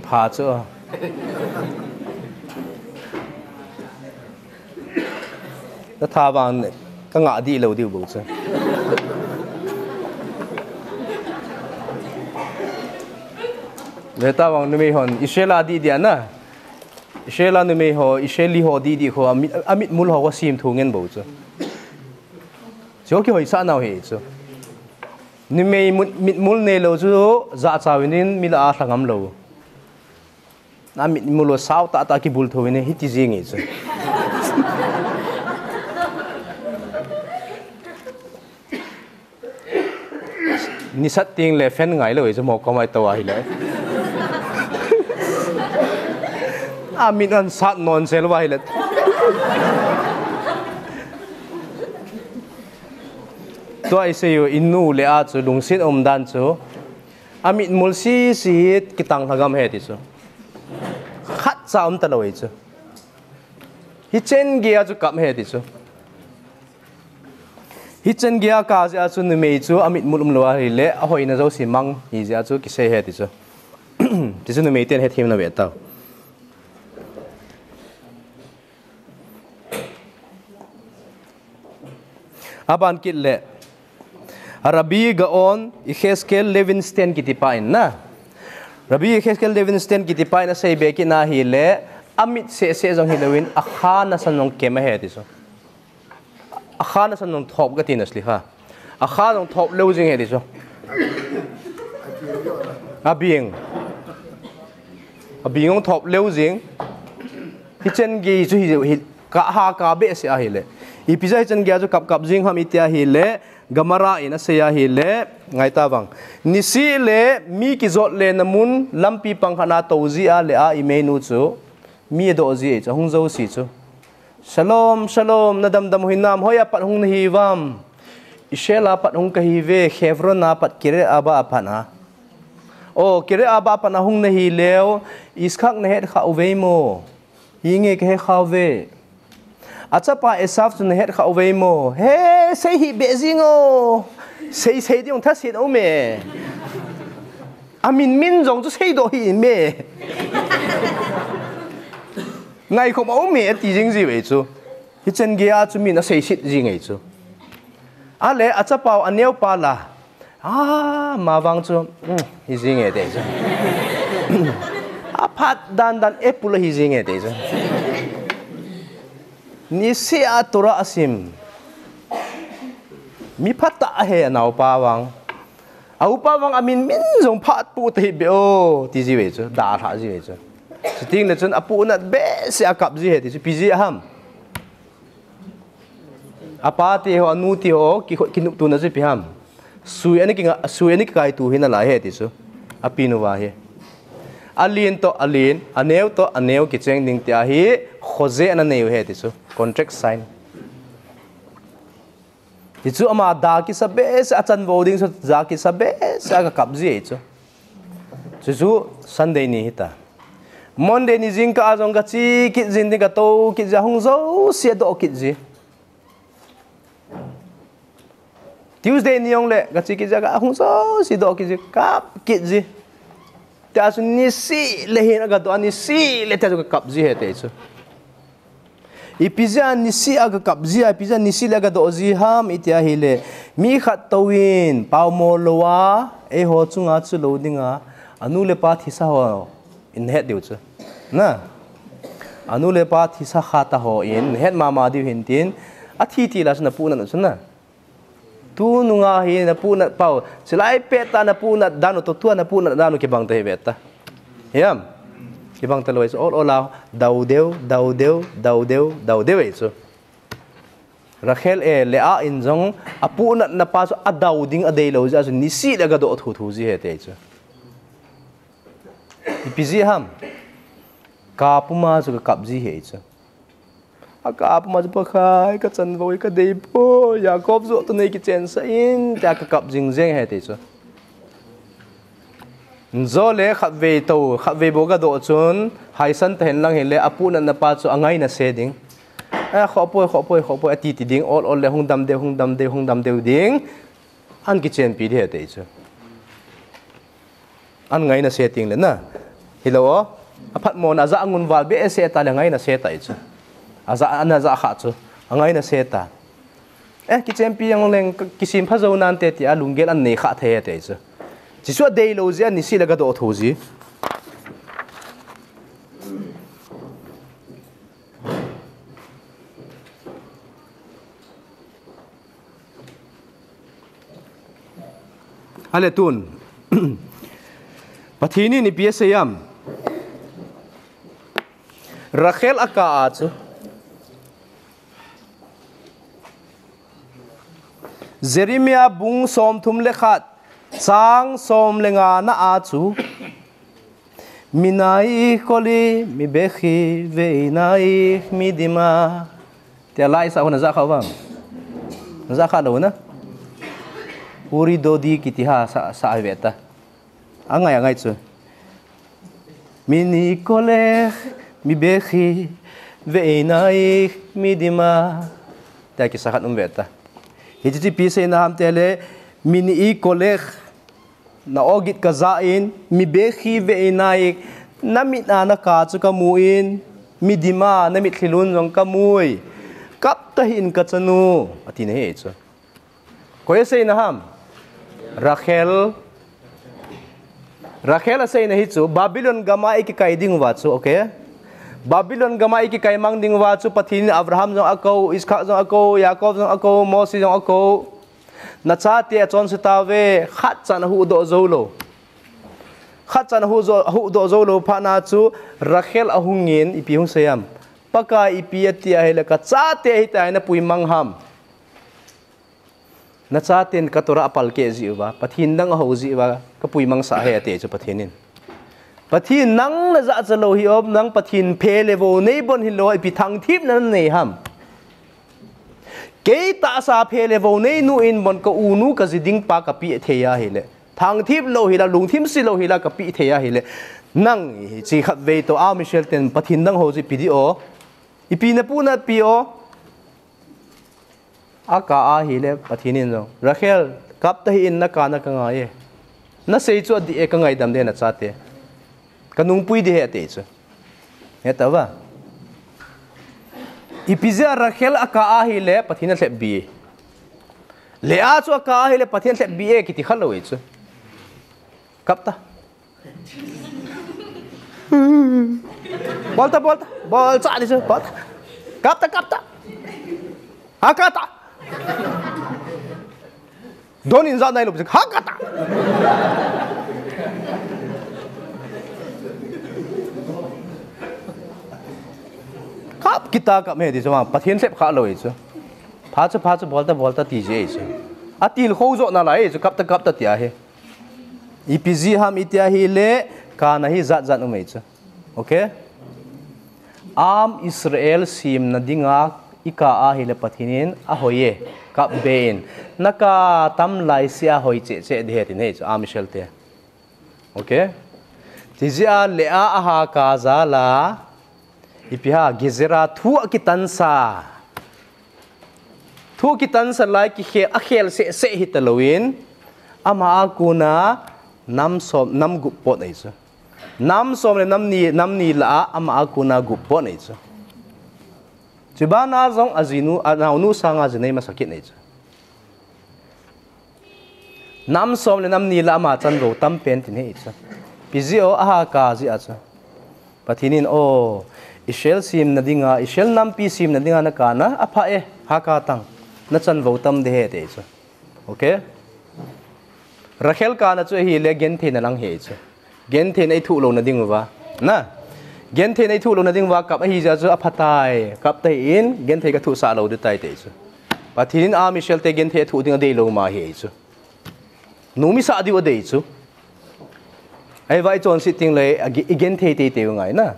Pha chu. Na tha vang ka ngah dih lou diu bou chu. Le ta vang numei hon, Israel a dih dih a na. Israel a numei ho, Israeli ho dih dih ho, amit, amitmul ho va sim thu ngen bou chu. Chu kihoisah nau hi chu. Numei mut, mitmul neilou chu, jahcha uvin mi lah a lha ngam lou. Na mitmul u sao tah tah kibul tho in hiti jing e chu. Nisat teng le fan ngai lou e chu mo komai to ahile. Amit an sat non sel uva ahile. Tua i sei u inu Leah chu lungset um dan chu. Amitmul sisi hi kitang lhagam ahi ti chu. Khat cha um talou ahi chu. Hichan geiya chu kap ahi ti chu. Hichan geiya kap jeh a chu numei chu amitmul umlou ahile, ahoina jouse mang ahi jeh a chu kisei ahi ti chu. Ti chu numei ten hethem na ve tau. Aban kit le, Rabbi Gaon Yechezkel Levinstein kiti pa in na. Rabbi Yechezkel Levinstein kiti pa in asei be kit na ahile, amit seh seh jong hilouvin, akha nasan jong kem ahi ti chu. Akha nasan jong thop kati na sli kha. Akha jong thop leu jing ahi ti chu. Abing. Abing jong thop leu jing. Hichan gei chu hi, hi, kap ha kap behseh ahile. Ipi jeh a hichan geiya chu kap kap jing ham iti ahile, Gemara in asei ahile, ngai ta vang. Niseh le mi kijot le na mun lampi pang khat na tou jeh a Leah imeinu chu, mi adoh jeh a chu, hung jouse chu. Shalom, shalom, na damdam u hinam, hoiya pat hung nahi uvam. Israel a pat hung kahi uve, Hebron a pat Kiriat Arba a pat a. O, Kiriat Arba a pat a hung nahi leu, Yitzhak na het kha uve mo. Hinge ka he kha uve. Achapa Esav chu na het kha uve mo. He, sei hih beh jing o. Sei sei ding thaset um e. Amin min jong chu seidoh hih in me. Ngaikhom a um e, ati jing jiu ve chu. Hichan geiya chu min aseiset jing e chu. Ale, achapa u, aneo pa la. A, ma vang chu, um, hi jing e te chu. Aphat dan dan apple hi jing e te chu. Niseh a Torah asim. Mi phatah ahi anao pa vang. A upa vang amin min jong phat pu ta hih beh o, ti jiu ve chu, dalha jiu ve chu. Chuteng le chun apu nat behseh a kap ji ahi ti chu, ipi jeh ham. Apa te ho, anu te ho, ki, kinoptona chu ipi ham. Sui ana kinga, sui ana kikaito hi nalai ahi ti chu. Api nu va hi. Alen toh alen, aneo toh aneo kicheng ding ti ahi, khoje ana nei u ahi ti chu. Contract sign. Ti chu ama da kisa behseh a, achan vo ding chu da kisa behseh a ka kap ji ahi chu. Chu chu Sunday ni hita. Monday ni jingkah a jong ka che kit jin ding, ka tou kit jin, hung jouse doh kit ji. Tuesday ni jong le ka che kit jin, ka hung jouse doh kit ji, kap kit ji. Tia chu niseh le hin aga doh, niseh le tia chu ka kap ji ahi ti chu. Ipi jeh a niseh a ka kap ji a, ipi jeh a niseh le aga doh ji ham iti ahile, mi khat touvin, paomo lou a, eiho chunga chu lou dinga, anu le apa thisa ho in het diu chu. Na. Anu le apa thisa kha ta ho in, het mama diu hin tin, athi ti la chu na pu na chu na. Tu nunga hi na pu na pau, silai pe ta na pu na danu to tua na pu na danu kibang ta hi ve ta. Hiam. Kibang ta lo ai chu ol ol a, dau deu, dau deu, dau deu, dau deu ai chu. Rakhel e, Leah in jong, apu na na pa chu adau ding adei lo jeh a chu, nisi le ga do thu thu ji he te chu. Ipi ji ham. Ka puma chu ka kap ji he chu. A ka puma chu pa khai, ka chan vo ka dei po, Jacob jo to nei ki chen sa in, ta ka kap jing jeng he te chu. Nzo le khat vei to, khat vei bo ga do chun, haisan ta hen lang hi le, apu na na pa chu angai na se ding. A kho poi, kho poi, kho poi, ati ti ding, ol ol le hung dam deu, hung dam deu, hung dam deu ding. An ki chen pi di he te chu. An ngai na se ting le na. Hi lo o. Aphat mo na za ngun val be se ta le ngai na se ta chu. A za an za kha chu. Angai na se ta. Eh, ki chen pi yang leng ki sim pha zo nan te ti a lunggel an nei kha the te chu. Chi chu a dei lo ji a nisi le ga do tho ji. Ale tun. Pathin in ipi a seiam. Rakhel a ka a chu. Jeremiah bung som thum le khat, chang som le nga na a chu. Minai koli, mi bekhi, veinai, mi dima. Tia lai sa ho na za kha vang. Na za kha lo na. Uri dodi kiti ha sa, sa ve ta. Angai, angai chu. Mini kole, mi bekhi, veinai, mi dima. Tia ki sa khat um ve ta. Hi chi chi pi sei na ham te le, mini kole, na ogit ka za in, mi bekhi veinai, na mit a na ka chu ka mu in, mi dima, na mit thilun jong ka mui. Kap ta hi in ka chanu, ati na he chu. Koi a sei na ham? Rakhel. Rakhel a sei na hi chu, Babylon gama i ki kai ding va chu, okay? Babylon gama i ki kai mang ding va chu, Pathin in Abraham jong a ko, Isaac jong a ko, Jacob jong a ko, Moses jong a ko. Na chate a chonse ta ve, khat chan a hu do zo lo. Khat chan a hu zo, hu do zo lo, pha na chu, Rakhel a hung in, ipi hung seiam. Pakai ipi a ti a hi le ka chate hi ta na pui mang ham. Na chaten ka Torah a palkeh ji uva, Pathin dang a ho ji uva, ka pui mang sa he ati chu Pathin in. Pathin nang na za cha lo hi om, nang Pathin phe le vo nei bon hi lo, ipi thang thip na nei ham. Kei ta sa phe le vo nei nu in bon ka u nu ka ji ding pa ka pi thei a hi le. Thang thip lo hi la, lung thim si lo hi la, ka pi thei a hi le. Nang hi chi khat vei to a Michelle ten Pathin dang ho ji pi di o. Ipi na pu na pi o. A ka a hi le Pathin in jong. Rakhel, kap ta hi in na ka na ka ngai e. Na sei chu a di e ka ngai dam de na chate. Ka nung pui di he te chu. He ta va. Ipi jeh a Rakhel a ka a hi le Pathin a lhep bi. Leah chu a ka a hi le Pathin a lhep bi e kiti kha lo e chu. Kap ta. Bol ta, bol ta, bol cha ni chu, bol ta. Kap ta, kap ta. Ha ka ta. Don in za nai lo, ha ka ta. Kap kita kap me di chu, Pathin lhep kha lo e chu. Pha chu, pha chu, bol ta, bol ta ti je e chu. A til kho jo na lai chu, kap ta, kap ta ti a he. Ipi ji ham iti a hi le, ka na hi jat jat um e chu. Okay? Am Israel sim na dinga i ka a hi le Pathin in a hoi e, kap be in. Na ka tam lai si a hoi che che di he ti nei chu, am Israel te. Okay? Ti ji a le a a ha ka za la, ipi ha, Gezera thu a kitan sa. Thu kitan sa lai ki khel, a khel se se hi ta lo in, ama a kuna nam som, nam gup pot ei chu. Nam som le nam ni, nam ni la a, ama a kuna gup pot ei chu. Chuba na jong a jinu, a naunu sanga jinei masa kit nei chu. Nam som le nam ni la ama chan vo tam pen tin he chu. Pi ji o a ha ka ji a chu. Pathen in, o, Israel semna dinga, Israel nampi semna dinga nakana, apha e, ha ka tang, nachan vou tam de he ti chu. Okay? Rachel kana chu ahile gentheina lang hi chu. Gentheina ithuh louna ding uva. Na. Gentheina ithuh louna ding uva kap ahi jeh chu aphatai. Kap tahih in, genthei kathuhsah lou ding tai ti chu. Pathen in a Israel te genthei athuh ding adei lou ma hi chu. Numei sah diu adei chu. Ahivang ichonset teng le, agi-, igenthei teitei u ngai na.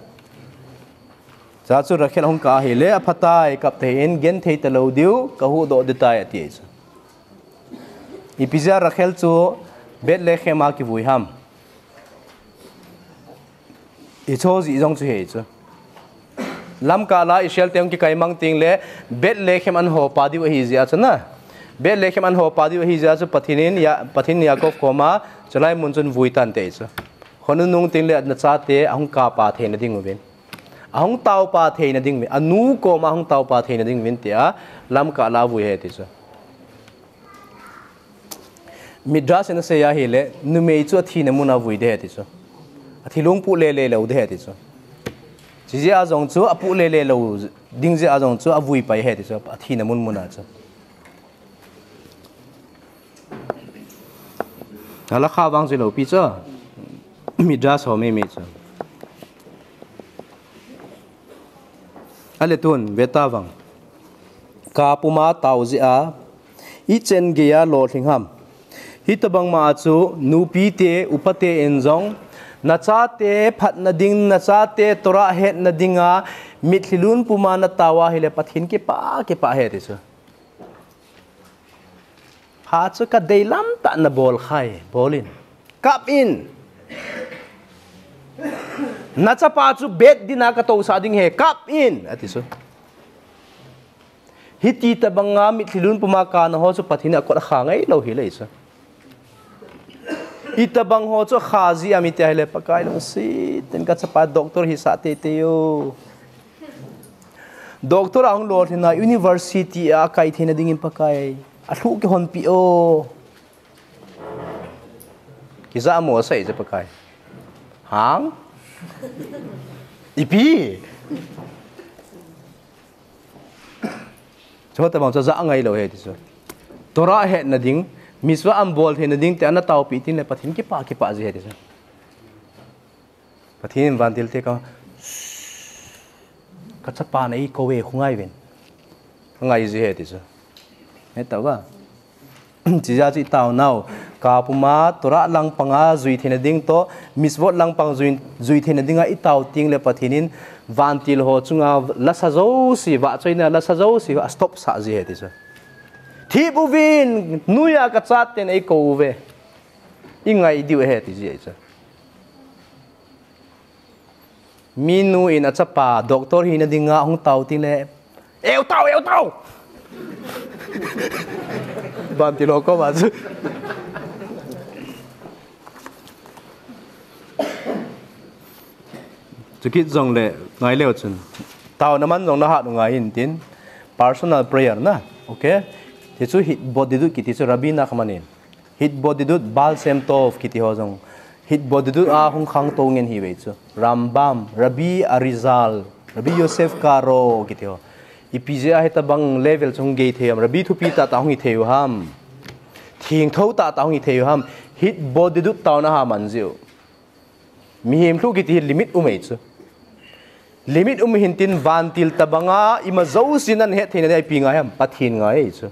Chua chu Rachel ahung kah ahile, aphatai, kap tahih in, genthei talou diu, kahuhdoh ding tai ati chu. Ipi jeh a Rachel chu Bethlehem a kivui ham. Icho jeh jong chu hi chu. Lamkah la Israel te hung kikai mang teng le Bethlehem an hopa diu ahi jeh a chu na. Bethlehem an hopa diu ahi jeh a chu Pathen in Ya-, Pathen in Yaakov koma chulai mun chun vui tan ti chu. Khonung nung teng le nachate ahung kapa theina ding uvin. Ahung taopa theina ding uvin. Anu koma ahung taopa theina ding uvin tia Lamkah la vui hi ti chu. Midrash in asei ahile, numei chu athina mun a vui de he ti chu. Athi lung puh lele lou de he ti chu. Chijeh a jong chu apuh lele lou ding jeh a jong chu avui pai he ti chu, athina mun mun a chu. Halakha vang chu lou pi chu. Midrash ho mei mei chu. Ale tun, veta vang. Kap puma tao jeh a, ichen geiya lolhing ham. Hitobang ma chu, nupite, upate in jong, nachate phatna ding, nachate Torah hetna dinga, mitlhi lungpuma natao ahile Pathen kipah, kipah he ti chu. Pha chu kadei lam tah nabol khai, bol in. Kap in. Nachapa chu Beit Din a katousah ding he, kap in, ati chu. Hiti tobanga mitlhi lungpuma kana ho chu Pathen in akot akha ngai lou hi le chu. Itobang ho chu kha ji a mi ti ahile Pakai lungset in kachapa doctor hisah teitei o. Doctor ahung lolhin a university a kai theina dingin Pakai. Alhuh kihonpi o. Kija mo sa ija Pakai. Hang? Ipi? Chutobang chu ja ngai lou he ti chu. Torah hetna ding, mitzvah abol theina ding ti ana taopi teng le Pathen kipah, kipah ji he ti chu. Pathen in vantil te ka, kachapa nei kou e khu ngai uvin. Ngai ji he ti chu. He tao va. Chija chu itao nau. Kap puma Torah langpanga jui theina ding toh, mitzvot langpang jui, jui theina dinga itao teng le Pathen in vantil ho chunga lasa jouse, vahchoina lasa jouse, astop sah ji he ti chu. Thip uvin, nuiya kachaten eikou uve. Ingai diu he ti ji he chu. Minu in achapa, doctor hina dinga hung tao teng le, eu tao, eu tao! Vantil ho koma chu. Chukit jongle, ngai leu chun. Taona man jong nahat u ngai in tin. Personal prayer na, okay? Ti chu hitbodedut kiti chu Rabbi Nachman in. Hitbodedut, Baal Shem Tov kiti ho jong. Hitbodedut a hung khangtou ngen hi ve chu. Rambam, Rabbi Arizal, Rabbi Yosef Karo kiti ho. Ipi jeh a hitobang level chu hung gei thei ham. Rabbi thupi tahtah hung hi thei u ham. Thengtho tahtah hung hi thei u ham. Hitbodedut taona ha man jiu. Mihem lhu kiti hi limit um e chu. Limit um hin tin vantil tobanga ima jouse nahet theina dia ipi ngai ham, Pathen ngai e chu.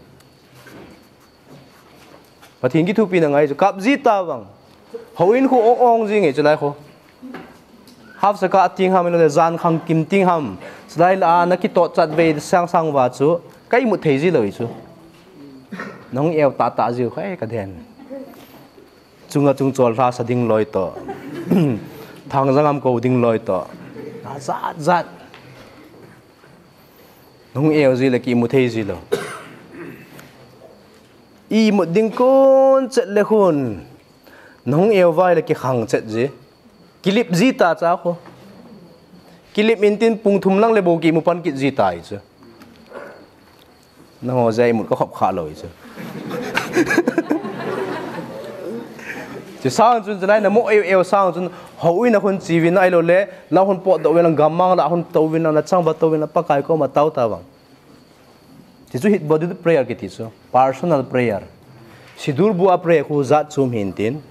Pathen kithupina ngai chu. Kap ji tavang. Houin khu ong ong ji nge chu lai khu. Hafsa ka ting ham, ilo le jan khang kim ting ham. Chulai la a nakitot chat ve sang sang uva chu. Ka imut thei ji lou e chu. Nahung eu tahtah jiu khai ka den. Chunga chung chol lha sa ding loi toh. Thang jangam ko ding loi toh. A jat jat. Nahung eu ji le ki imu thei ji lou. Imut ding kon chet le khun. Nahung eu vai le kikhang chet ji. Kilip ji ta cha kho. Kilip in tin pung thum lang le bou ki imu pan kit ji ta i chu. Nangho jeh a imut ka khop kha lou i chu. Chu sang chun, chulai na mo eu eu sang chun, houin a khun chiuvin ahilou le, la khun potdoh uvin lang, gammang la khun touvin lang, na chang va touvin lang, Pakai koma tao ta vang. Chu chu Hit Bodhut prayer kiti chu, personal prayer. Siddur bu a prayer khu jat chom hin tin.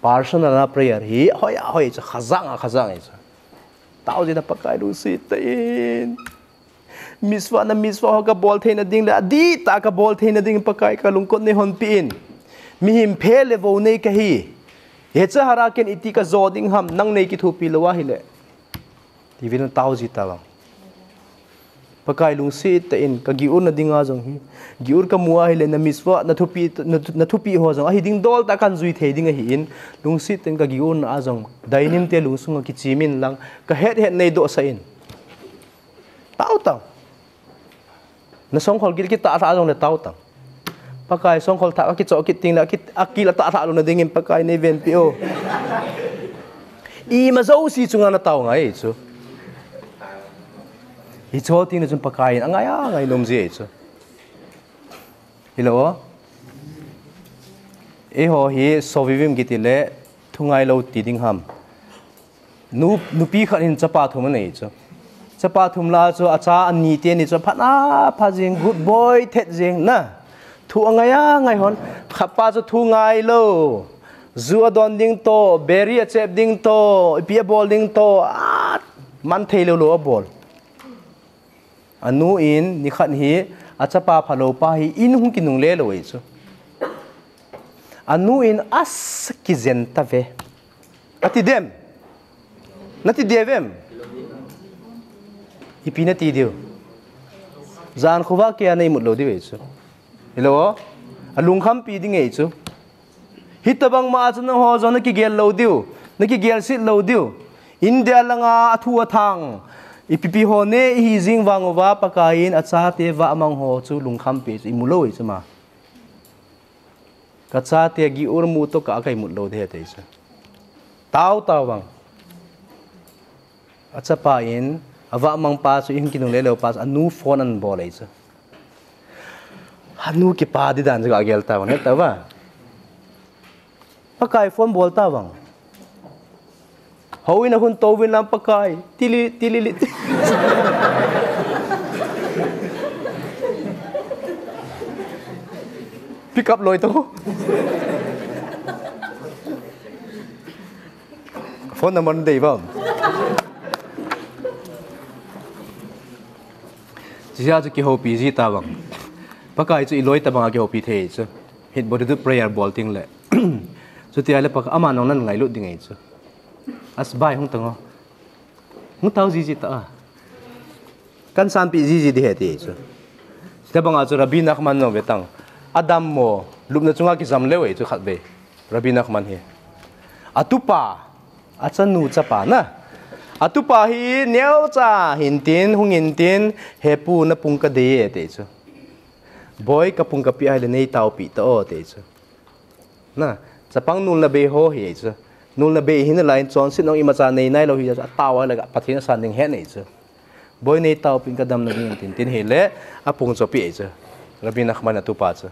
Personal a prayer hi, hoi a hoi chu, khajang a khajang hi chu. Tao jin a Pakai lungset tah in. Mitzvah na mitzvah ho kabol theina ding le, adih tah kabol theina ding Pakai ka lungkot nei honpeh in. Mihem phe le vou nei kahi. Yetzer hara ken iti kajo ding ham, nang nei kithopi lou ahile. Tiuvin tao ji ta vang. Pakai lungset tah in, ka giur na ding a jong hi. Giur kamu ahile na mitzvah, na thupi, na, na thupi ho jong. Ahi ding dol tah kan jui thei ding ahin. Lungset tah in ka giur na a jong. Dayanim te lungsung a kichim in lang. Ka het het nei doh sah in. Tao tao. Na songkhol kit kitah tha jong le tao tao. Pakai songkhol tha ka kichoh kit ting le, kit, akil a tah tha lou na ding in Pakai nei venpeh o. Ima jouse chunga na tao ngai chu. Hicho ting le chun Pakai in angai angai nom ji chu. Hilou o. Eiho hi sovivim kiti le thu ngai lou ti ding ham. Nu, nupi khat hin chapa thum anei chu. Chapa thum la chu acha ani te ni chu phat a phat jing, good boy thet jing na. Thu angai angai hon. Khat pa chu thu ngai lou. Ju adon ding toh, biri achep ding toh, ipi abol ding toh, a man thei lou lou abol. Anu in nikhat hi achapa phalou pa hi in hung kinungle lou ahi chu. Anu in asa kijen tave. Ati dem. Nati diu vem? Ipi nati diu. Jan khovah kei a nei mut lou diu ahi chu. Hilou o. Alungkhampi ding ahi chu. Hitabang ma chu nangho jong na kigel lou diu, na kigel sit lou diu. India langa athu athang, ipi pi ho nei hi jing vang uva Pakai in achate vahmang ho chu lungkhampi chu imu lou ahi chu ma. Ka chate giur mu toh ka kai mut lou ding ahi ti chu. Tao tao vang. Achapa in, avahmang pa chu in kinungle lou pa chu, anu phone anabol ahi chu. Anu kipa di dan chu ka gel tao, ne tao va. Pakai phone bol tao vang. Houin a khun touvin lang Pakai, tili, tili, li. Pick up loi to. Phone number dei vang. Chutia chu kihoupi ji tavang. Pakai chu iloi tabanga kihoupi thei chu. Hit body tu prayer bol ting le. Chutia le Pakai ama nong nan ngailut ding ahi chu. As bai hung tango. Hung tao jiji ta a. Kan sanpi jiji di he ti chu. Tabanga chu Rabbi Nachman jong ve tang. Adam mo, lupna chunga kijam leu ahi chu khat ve. Rabbi Nachman hi. Atupa, achanu chapa na. Atupa hi neocha hin tin, hung in tin, he pu na pung ka dei e ti chu. Boi ka pung ka pi ahile nei taopi ta o ti chu. Na, chapang nulna bei ho hi chu. Nulna bei hi nalai in chonset nong imacha nei nailou hi chu. Atao ahile Pathen asan ding he nei chu. Boi nei taopi in ka damna ding tin tin hile, apung chu api chu. Rabbi Nachman atupa chu.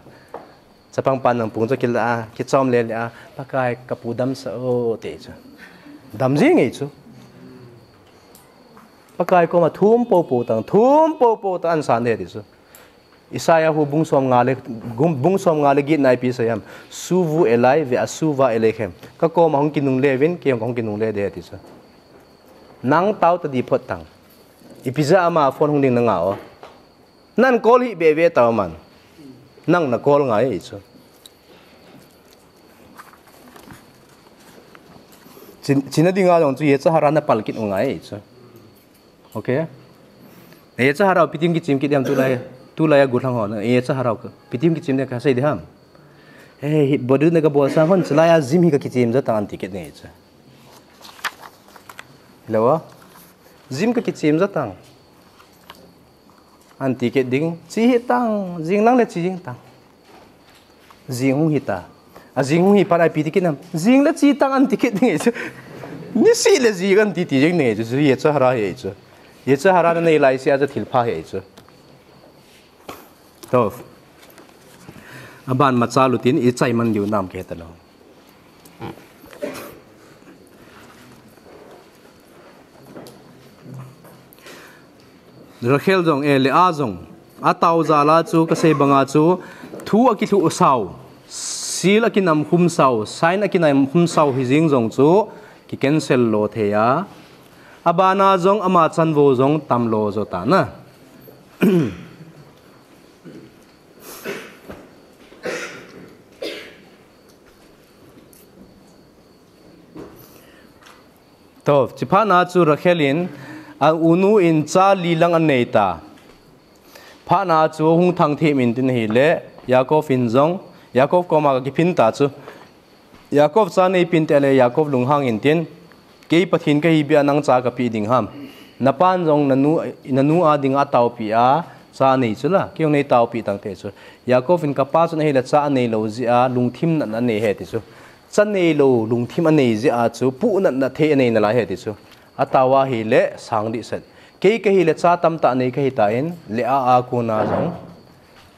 Chapang pan nang pung chu kila a, kichom le le a, Pakai ka pu damsah o ti chu. Dam jing ahi chu. Pakai koma thum popo tang, thum popo tang an san de ti chu. Isaiah hu bung som nga le, gum-, bung som nga le get na ipi asei ham. Shuvu elai ve'ashuva eleichem. Ka koma hung kinungle uvin, kei jong kahung kinungle de ti chu. Nang tao ta di phot tang. Ipi jeh a ama phone hung ding na ngah o. Nan call hi be ve tao man. Nang na call ngai chu. Chin, china dinga jong chu Yetzer Hara na pal kit u ngai chu. Okay? Yetzer Hara u ipi tin kichim kit dem tulai, tulai a guthlang ho. Yetzer Hara u ipi tin kichim dem ka sei di ham. Hey, hit body na ka bol sang hon chulai a gym hi ka kichim ja tang an ti kit nei chu. Hello? Gym ka kichim ja tang. An ti kit ding, chi hi tang, jing lang le chi jing tang. Jing hung hi ta. A jing hung hi pan ipi ti kit nam. Jing le chi tang an ti kit ding chu. Nisih le jing an ti ti jing nei chu, Yetzer Hara hi chu. Yetzer Hara na nei lai sia chu thil pha hi chu. To. Aban ma cha lu tin i chai man diu nam ke ta lo. Rachel jong, eh, Leah jong, atao jal a chu kasei banga chu, thu akilhuh sao, seal akinam khum sao, sign akinam khum sao hijing jong chu, kicancel lo thei a. Abana jong ama chanvo jong tamlo jo tan a. To, chuphat na chu Rachel in, a unu in cha li lang anei ta. Phat na chu hung thangthim in tin ahile, Yaakov in jong, Yaakov koma akiphin ta chu. Yaakov cha neipeh in te le, Yaakov lunghang in tin, kei Pathen kahi bia nang cha kapeh ding ham. Napan jong nanu, nanu a dinga ataopi a, cha nei chu la, kei jong nei taopi tang te chu. Yaakov in kapa chun ahile cha anei lo jeh a, lungthim natna anei ahi ti chu. Cha nei lo lungthim anei jeh a chu, puh natna thei anei nalai ahi ti chu. Atao ahile, sang dih set. Kei kahile cha tamtah nei kahi tan, Leah a kona jong.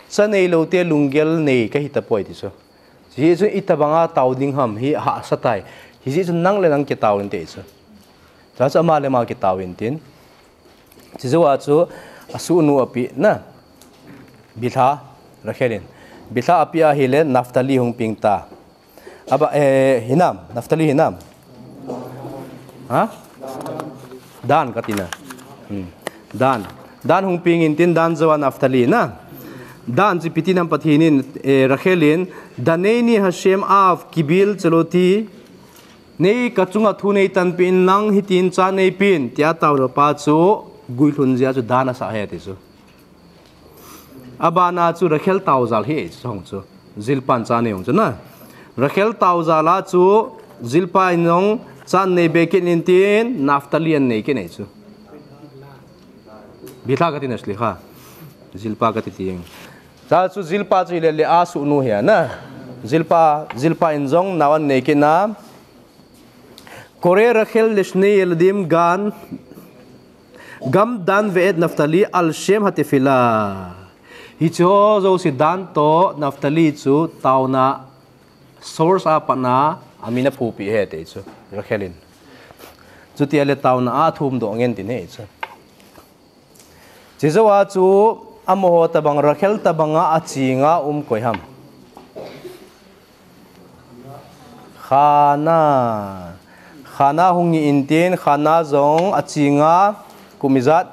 Cha nei lo te lunggel nei kahi tapoi ti chu. Hijeh chun itobanga tao ding ham hi hahsa tai. Hijeh chun nang le nang kitao in te chu. Cha chu ama le ama kitao in tin. Chujou a chu asuhnu apeh na. Bilhah, Rachel in. Bilhah apeh ahile Naphtali hung peng ta. Aba, eh, hinam, Naphtali hinam. Ha? Dan kati na. Hmm. Dan. Dan hung peng in tin Dan jou a Naphtali na. Dan chu ipi ti nam Pathen in, eh, Rachel in, Daneni Hashem av kibil cheloti, nei kachunga thu nei tanpeh in lang hitin cha neipeh in, tia tao lo pa chu guilhun jeh a chu Dan asah ahi ti chu. Abana chu Rachel tao jal hi ei chu hung chu. Zilpa in cha nei hung chu na. Rachel tao jal a chu Zilpa in jong cha nei be kit in tin Naphtali anei kit nei chu. Bilhah kati na sli kha. Zilpa kati ti jeng. Cha chu Zilpa chu ahile Leah suhnu ahi na. Zilpa, Zilpa in jong nao anei kit na. Kore Rachel leshnei yeladim gan gam Dan ve'et Naphtali al shem hatefila. Hiche ho jouse Dan to Naphtali chu taona source a pat na amin aphupeh ahi ti chu Rachel in. Chuti ahile taona a thum doh ngen tin ahi chu. Chujou a chu amaho tobang Rachel tobanga achinga um koi ham. Hannah. Hannah hung hi in tin, Hannah jong achinga kum ijat.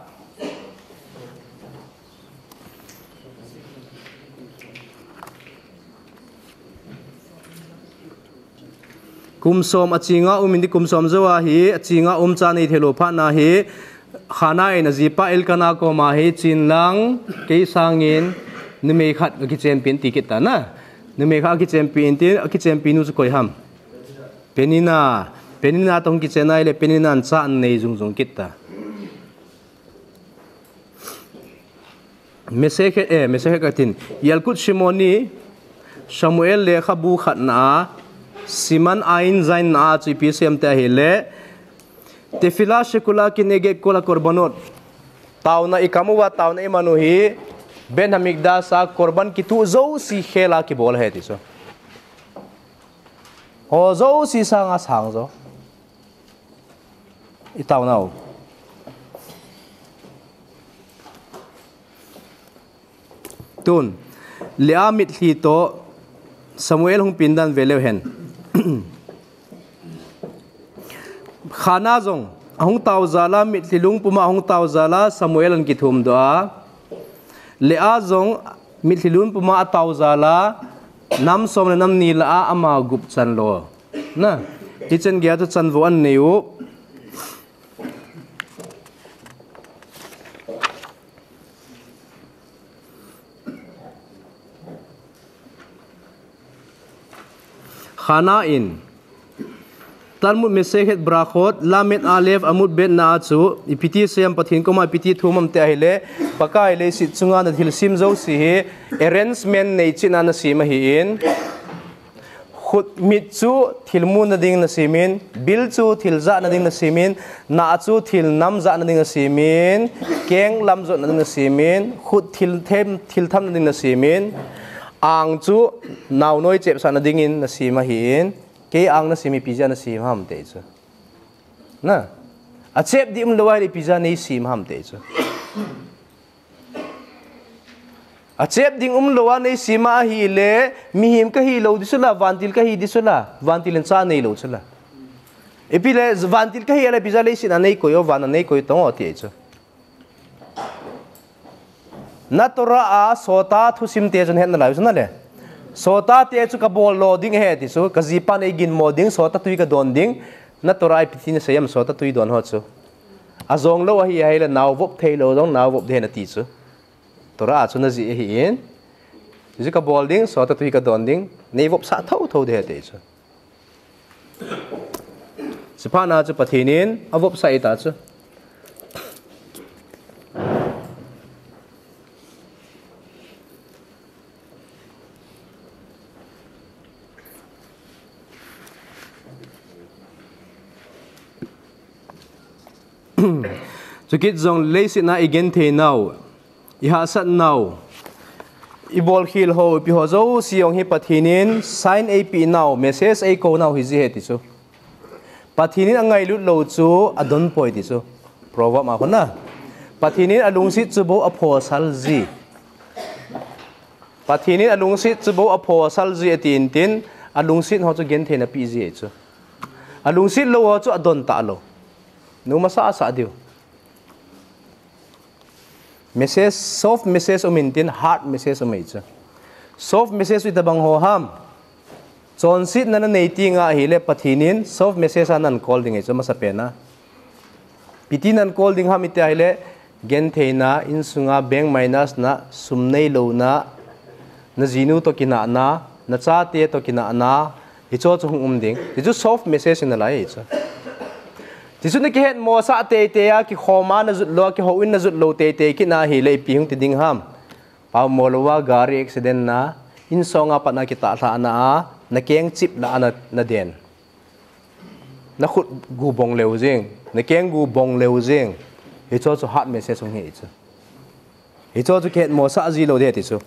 Kum som achinga um in tin, kum som jou ahi, achinga um cha nei thei lou phat na hi, Hannah in ajipa Elkanah koma hi, chen lang, kei sangin, numei khat kakichenpi in ti kit ta na. Numei khat akichenpi in tin, akichenpi nu chu koi ham. Peninnah, Peninnah toh kichenna ahile, Peninnah in cha anei jung jung kit ta. Masekhet, eh, Masekhet katin. Yalkut Shimoni, Samuel lekhabu khatna a, Siman Ayin Zayin na a chu ipi asei em tia ahile, Tefillah shekula keneged kol hakorbanot. Taona ikam uva, taona iman u hi, Beit Hamikdash a korban kituh jouse khel a kibol ahi ti chu. Ho jouse sanga sang jo. I taona u. Tun, Leah mitlhi toh Samuel hung pen dan ve leu hen. Hannah jong, ahung tao jal a mitlhi lungpum a ahung tao jal a Samuel ana kithum doh a. Leah jong mitlhi lungpum a atao jal a nam som le nam ni lah a ama gup chan lo. Na, hichan geiya chu chanvo ana nei u. Hannah in Talmud Masekhet Brachot, Lamed Alef Amud Bet na a chu, ipi ti asei em Pathen koma ipi ti athum em tia ahile, Pakai leiset chunga nathilsem jouse hi, arrangement nei cheh a nasem ahin, khut mit chu thil muna ding nasem in, bil chu thil jahna ding nasem in, nah chu thil nam jahna ding nasem in, keng lam jotna ding nasem in, khut thil them, thil thamna ding nasem in, ang chu naonoi chepsahna dingin nasem ahin, Kei ang nasem ipi jeh a nasem ham ti chu. Na. Achep ding umlou ahile ipi jeh a neisem ham ti chu. Achep ding umlou a neisem ahile, mihem kahi lou ding chu la, vantil kahi ding chu la, vantil in cha neilou chu la. Ipi le, vantil kahi ahile ipi jeh a leiset a neikoi u, van a neikoi tong u ti chu. Na Torah a sota thusim te chun het nalai u chu na le. Sota te chu kabol lo ding ahi ti chu, kajipa neiginmo ding, sota twi kadon ding. Na Torah a ipi ti nasei em, sota twi don ho chu. Ajong lou ahi, ahile nao vop theilou jong nao vop ding ahi nati chu. Torah a chu najih ahin. Ji kabol ding, sota twi kadon ding, neivopsah thotho ding ahi ti chu. Chuphat na chu Pathen in avopsah ahi ta chu. Chukit jong leiset a igenthei nau, ihahsat nau, ibolkhel ho, ipi ho jouse jong hi Pathen in sign eipeh nau, message eikou nau hiji ahi ti chu. Pathen in angailut lou chu adon poi ti chu. Proverb a khun na. Pathen in alungset chu bou aphosal ji. Pathen in alungset chu bou aphosal ji ati intin, alungset ho chu genthei napeh ji ahi chu. Alungset lou ho chu adon talou. Nu masa asa diu. Message, soft message um intin, hard message um ahi chu. Soft message u itobang ho ham. Chonsetna nanei teng ahile Pathen in soft message a nahin call ding ahi chu masapen a. Ipi ti nahin call ding ham iti ahile, gentheina, insunga bank minus na, sum neilouna, najinu toh kinahna, nachate toh kinahna, hicho chu hung um ding. Ti chu soft message in nalai ahi chu. Ti chu nakihetmosah teitei a, kikhom a najut lou, kihou in najut lou teitei kit na ahile, ipi hung ti ding ham. Paomo louva gari accident na, insung a pat na kitahlhah na a, nakeng chip lah a na, naden. Nakhut gu bong leu jing, nakeng gu bong leu jing. Hicho chu hard message hung hi chu. Hicho chu kihetmosah ji lou ding ti chu.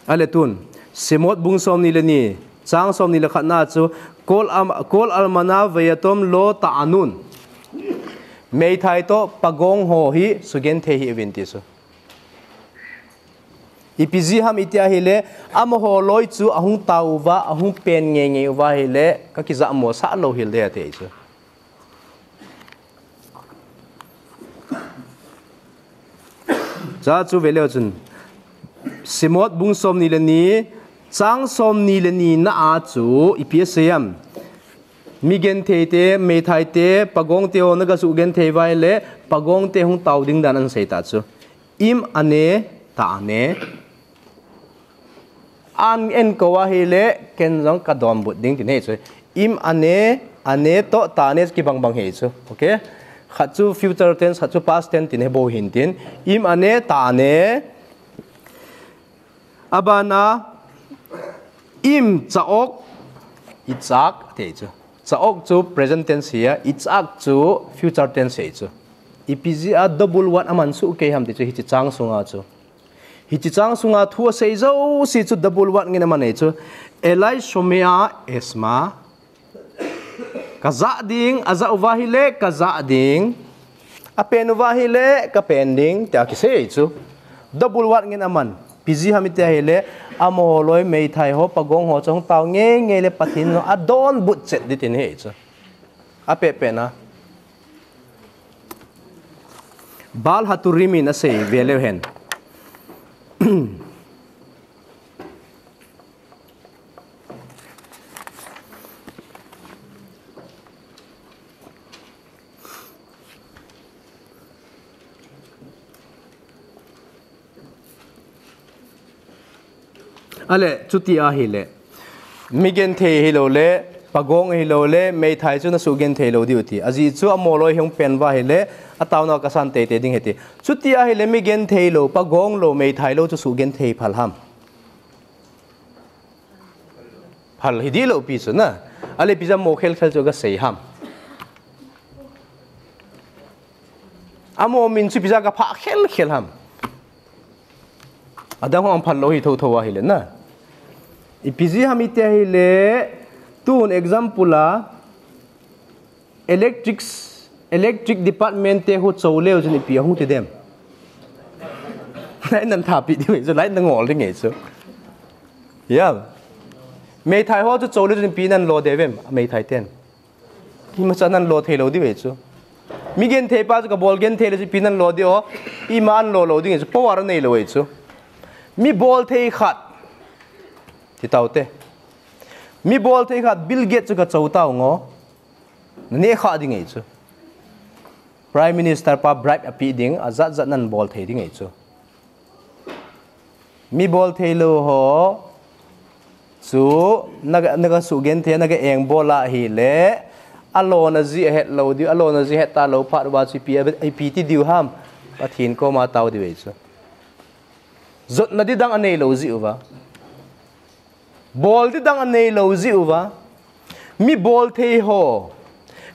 Ale tun, Shemot bung somni le ni, chang somni le khat na chu, kol am-, kol almana veyatom lo ta'anun. Meithai toh pagong ho hi sugenthei hih uvin ti chu. Ipi jeh ham iti ahile, amaho loi chu ahung tao uva, ahung pen ngeingei uva ahile, kakijahmosah lou hel ding ahi ti chu. Cha chu ve leu chun. Shemot bung somni le ni, chang somni le ni na a chu, ipi asei em. Mi genthei te, meithai te, pagong te ho nagasugenthei uva ahile, pagong te hung tao ding dan ahin sei ta chu. Im ane, ta'ane. An enkou ahile, ken jong kadonbut ding ti ahi chu. Im ane, ane toh ta'ane kibang bang ahi chu. Okay? Khat chu future tense, khat chu past tense ti ahi bou hin tin. Im ane, ta'ane. Abana, im cha'ok, icha'ak ti ahi chu. Cha'ok chu present tense ahi a, icha'ak chu future tense ahi chu. Ipi jeh a double word aman soh kei ham ti chu hiche chang sunga chu. Hiche chang sunga thu asei jouse chu double word ngen aman ahi chu. Eli shomea eshma. Kajah ding, ajah uva ahile, kajah ding. Apen uva ahile, kapen ding, tia kisei ahi chu. Double word ngen aman. Ipi jeh ham iti ahile, amaho loi meithai ho, pagong ho chu hung tao ngeingei le Pathen in adonbut chet ding ti ahi chu. Apehpeh na. Baal Haturim in asei ve leu hen. Ale, chuti ahile. Mi genthei hilou le, pagong hilou le, meithai chu nasugenthei lou diu ti. Ajeh chu amaho loi hung pen uva ahile, ataona kasan teitei ding ahi ti. Chuti ahile, mi genthei lou, pagong lou, meithai lou chu sugenthei phal ham. Phal hi dih lou pi chu na. Ale ipi jeh a mo khelkhel chu kasei ham. Amaho min chu ipi jeh a kaphah khelkhel ham. Adang ho phal lou hi thotho ahile na. Ipi jeh ham iti ahile, tun example a, electrics, electric department te ho chou leu chun ipi ahung ti dem. Light nan thapi diu chu, light nan ngol ding e chu. Ya. Meithai ho chu chou leu chun ipi nan lo diu vem, meithai ten. Imacha nan lo thei lou diu e chu. Mi genthei pa chu kabol genthei leu chu ipi nan lo diu, ima an lo lou ding e chu, power anei lou e chu. Mi bol thei khat. Ti tau te. Mi bol thei khat Bill Gates chu kachou tau ngo. Naneh kha ding e chu. Prime Minister pa bribe api ding, ajat jat nan bol thei ding e chu. Mi bol thei lou ho chu, na, na kasuh genthei, na ka eng bol ahile, alona jeh ahet lou diu, alona jeh ahet talou phat uva chu ipi, ipi ti diu ham, Pathen koma tao diu e chu. Jotna di dang anei lou jeh uva. Bol di dang anei lou jeh uva. Mi bol thei ho.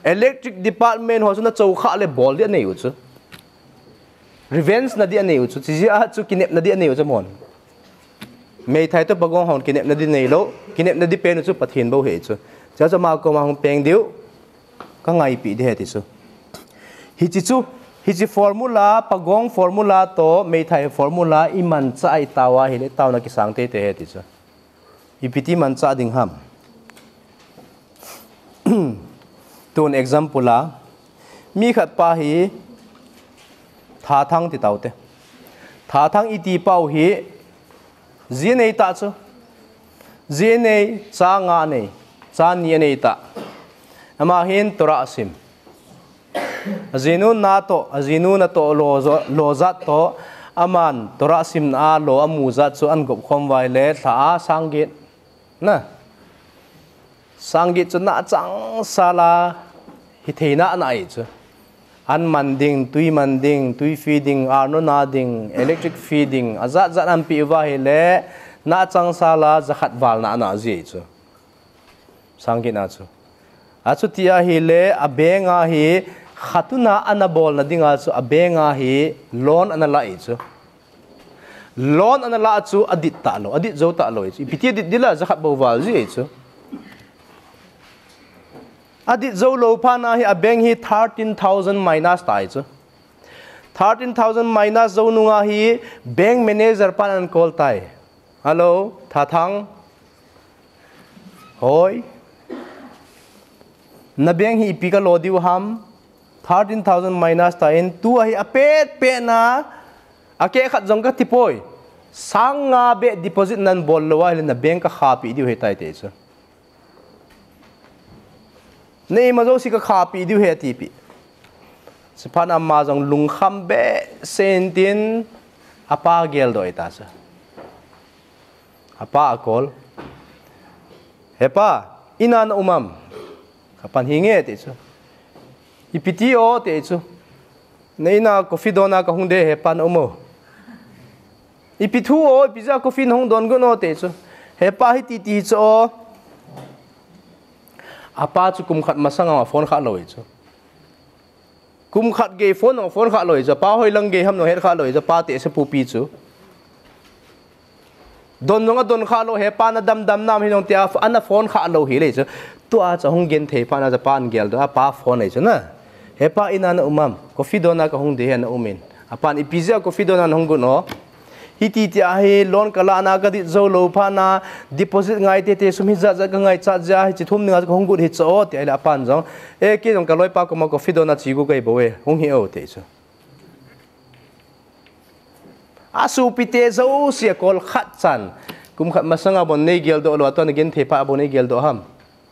Electric department ho chu na chou kha le bol di anei u chu. Revenge na di anei u chu. Chijeh a chu kinepna di anei u chu mon. Meithai toh pagong hon kinepna di nei lou. Kinepna di pen u chu Pathen bou ahi chu. Chuche chu ama koma hung peng diu. Ka ngaipi di ahi ti chu. Hiche chu, hiche formula, pagong formula toh, meithai formula, imanchah a itao ahile, taona kisang teitei ahi ti chu. Ipi ti manchah ding ham. Tun example a, mi khat pa hi thathang ti tau te. Thathang iti pau hi, ji nei ta chu. Ji nei, cha nga nei, cha ni anei ta. Ama hin Torah asim. Ajinu natoh, ajinu natoh lo jo-, lo jat toh, aman Torah simna a lo amu jat chu an gop khom uva ahile, lha a sang get. Na. Sang get chu na changsal a, hithei nana ahi chu. An man ding, tui man ding, tui free ding, arnona ding, electric free ding, ajat jat an pe uva ahile, na changsal a, jakhat val nana ji chu. Sang get na chu. Achuti ahile, a bank a hi, khat un a ana bolna dinga chu, a bank a hi, loan ana la e chu. Loan ana la chu, adit talou, adit jou talou e chu. Ipi ti adit ding la, jakhat bou val ji e chu. Adit jou lou phat na hi, a bank hi thirteen thousand minus tai chu. Thirteen thousand minus jou nunga hi, bank manager pan an call tai. Hello, Thathang. Hoi. Na bank hi ipi kalo diu ham. Thirteen thousand minus ta in, tua hi apet pet na, akeh khat jong kati poi. Sang nga beh deposit nan bol lou ahile na bank kakhapi diu ahitai ti chu. Neima jouse kakhapi diu ahi atipi. Chuphat ama jong lungkham behseh in tin, apa geldoh e ta chu. Apa a call. He pa, ina na um am? Kapan hinge ti chu. Ipi ti o ti chu. Na ina coffee dona kahung de, he pa na um o. Ipi thu o, ipi jeh a coffee nahung don got o ti chu. He pa hiti ti chu o. Apa chu kum khat masang a phone kha lou e chu. Kum khat gei phone nung phone kha lou e chu, pa hoilang gei ham nung het kha lou e chu, pa te se pupi chu. Don nung adon kha lou, he pa na dam dam nam hi nung tia, ana phone kha lou hi le chu. Tua chu hung genthei phat na chu pa an geldoh a, pa phone e chu na. He pa ina na um am, coffee dona kahung de he na um in. Apan ipi jeh a coffee dona nahung got o. Hiti tia hi loan kalahna kadit jou lou phat na, deposit ngai tete sum hi jat jat kangaichat jeh a hiche thum dinga kahung got hi chu o, tia ahile apan jong. E, kei jong kaloipa koma coffee dona che got kahi bou e, hung hi o, ti chu. Asopite jouse a call khat chan. Kum khat masanga bon nei geldoh lou, atua na genthei phat a bon nei geldoh ham.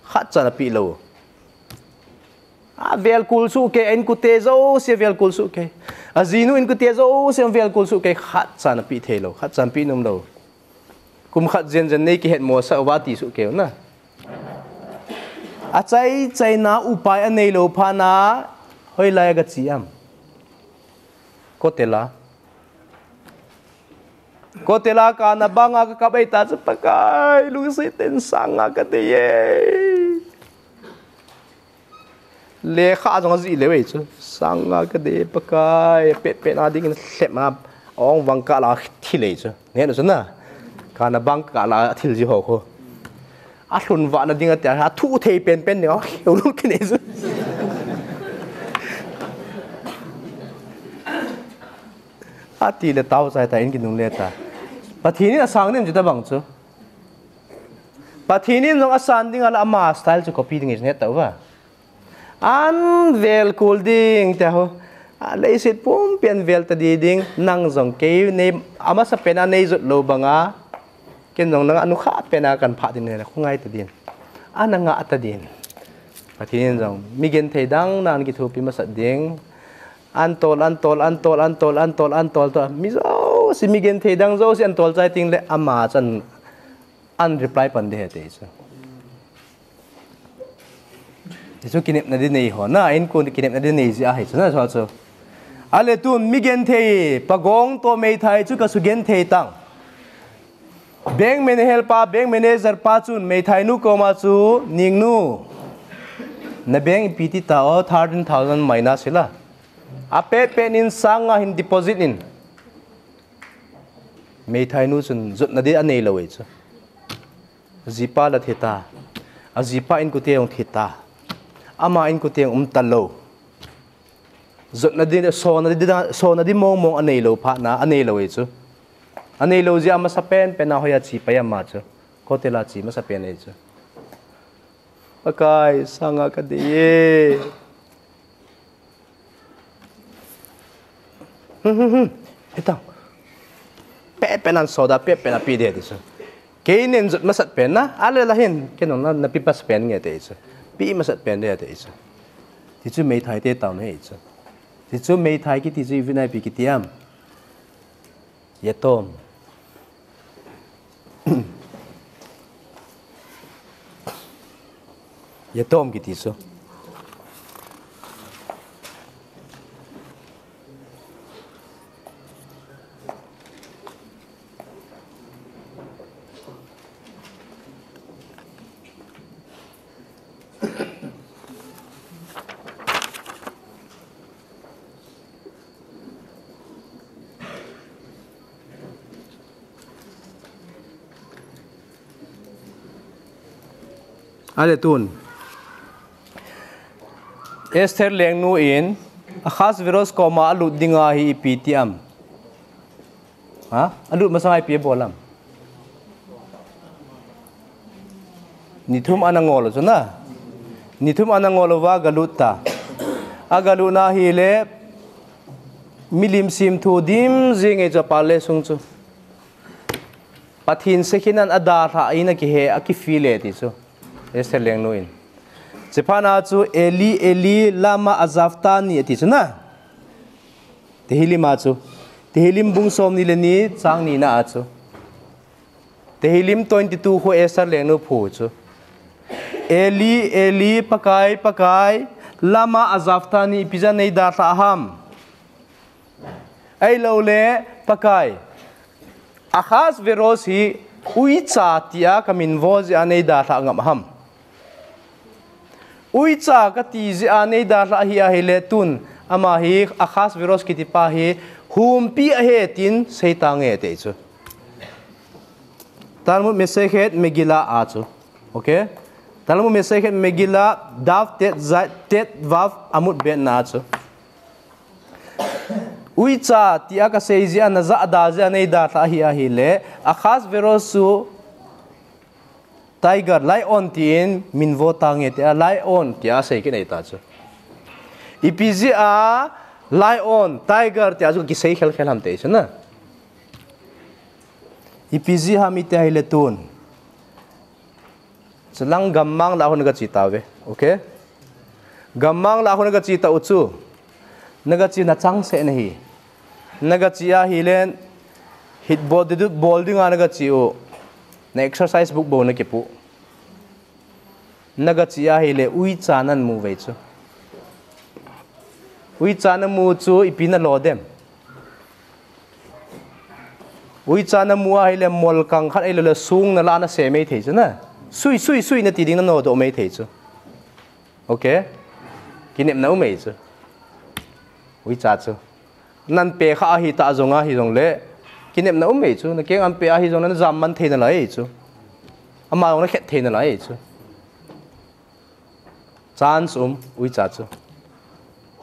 Khat chan api lou. Avel kul soh kei, a inkote jouse avel kul soh kei. Ajinu inkote jouse avel kul soh kei, khat chan api thei lou, khat chan api nom lou. Kum khat jen jen nei kihet mosah uva ti soh kei u na. Achai chaina upai anei lou phat na, hoilai a gache am? Kotel a. Kotel a kana banga kakap e ta chu Pakai, lungset in sang nga kadei e. Lekha jong ajih leu e chu. Sang nga kadei Pakai, pet pet na dingin lhep a, ong vang kah la thil e chu. Ngen u chu na. Kana bang kah la thil ji ho khu. A lhun vah na ding a tia, a thu thei pen pen ding, a kheu lut kinei chu. A ti le tao chai ta, in kinung le ta. Pathen in a sang nem chu ta bang chu. Pathen in jong a san ding a la ama style chu copy ding i net ta uva. An vel kul ding te ho. A leiset pumpi an vel ta di ding, nang jong kei nei, a masa pen a nei jot lou banga. Ken jong nang a nukha pen a kan pha din le, khu ngai ta din. A na nga ta din. Pathen in jong, mi genthei dang nan kithopi masat ding. An tol, an tol, an tol, an tol, an tol, an tol, tol. Mi jouse, mi genthei dang jouse an tol chai ting le, ama chan an reply pan de he te chu. Ti chu kinepna di nei ho na, in kun kinepna di nei ji ahi chu na, so chu. A le tun mi genthei, pagong to meithai chu ka su genthei tang. Bank manager pa, bank manager pa chun meithai nu koma chu, Ningnu, na bank ipi ti ta o, thirteen thousand minus hila. A pet pet nin sang nga hin deposit in. Meithai nu chun jotna di a nei lou e chu. Jipa la thi ta. A jipa in kute ong thi ta. Ama in kute ong um ta lou. Jotna di, sona di, sona di mong mong a nei lou phat na, a nei lou e chu. A nei lou ji a masa pen pen a hoi a chi pai ama chu. Hotel a chi masa pen e chu. Pakai, sanga ka dei e. Hmm, hmm, hmm. Hetang. Pe pen an soda, pe pen a pi de ti chu. Kei nen jot masat pen na, a le la hin, kei nong na, na pi pas pen nge te chu. Pi masat pen de te chu. Ti chu meithai te tao ne chu. Ti chu meithai kiti chu i vin a ipi kiti am. Yatom. Yatom kiti chu. A le tun. Esther lengnu in Ahasuerus koma a lut ding ahi ipi ti am. Ha? A lut masang a ipi a bol am. Ni thum ana ngol u chu na. Ni thum ana ngol uva ga lut ta. A ga lut na hi le milim sim thu dim jing e chu a pal le sung chu. Pathen sekhin an a dalha in a kihe, a kifile ti chu. Esther lengnu in. Chephat na chu Eli, Eli, lama azavtani ti chu na. Tehillim a chu. Tehillim bung som ni le ni, chang ni na a chu. Tehillim twenty-two khu Esther lengnu phu chu. Eli, Eli, Pakai, Pakai, lama azavtani, ipi jeh a nei dalha ham. Ahilou le, Pakai, Ahasuerus hi uicha tia ka min vo jeh a nei dalha ngam ham. Uicha ka ti jeh a nei dalha hi ahi le tun, ama hi Ahasuerus kiti pa hi humpi ahi tin sei ta nge te chu. Talmud Masekhet Megillah a chu. Okay? Talmud Masekhet Megillah, Daf Tet Zai, Tet Vav Amud Bet na chu. Uicha tia ka sei jeh a na jahda jeh a nei dalha hi ahi le, Ahasuerus chu tiger, lion tin min vo ta nge tia, lion tia sei kinei ta chu. Ipi jeh a lion, tiger tia chu kisei khel khel ham te chu na. Ipi jeh ham iti ahi le tun. Chulang gammang lah a hung na ga chi ta ve. Okay? Gammang lah a hung na ga chi ta u chu. Na ga chi na chang se na hi. Na ga chi ahi le hit bol di du, bol ding a na ga chi u. Na exercise book bou na kipu. Na ga chi ahi le uicha nan mu ve chu. Uicha na mu chu ipi na lo dem. Uicha na mu ahi le molkang khat ahilou le sung na la na se mei thei chu na. Sui, sui, sui na ti ding na nodoh mei thei chu. Okay? Kinepna um mei chu. Uicha chu. Nan pe kha ahi ta jong ahi jong le. Kinepna um mei chu. Na keng an pe ahi jong le na jam man thei na lai chu. Ama jong na khet thei nalai chu. Chance um, uicha chu.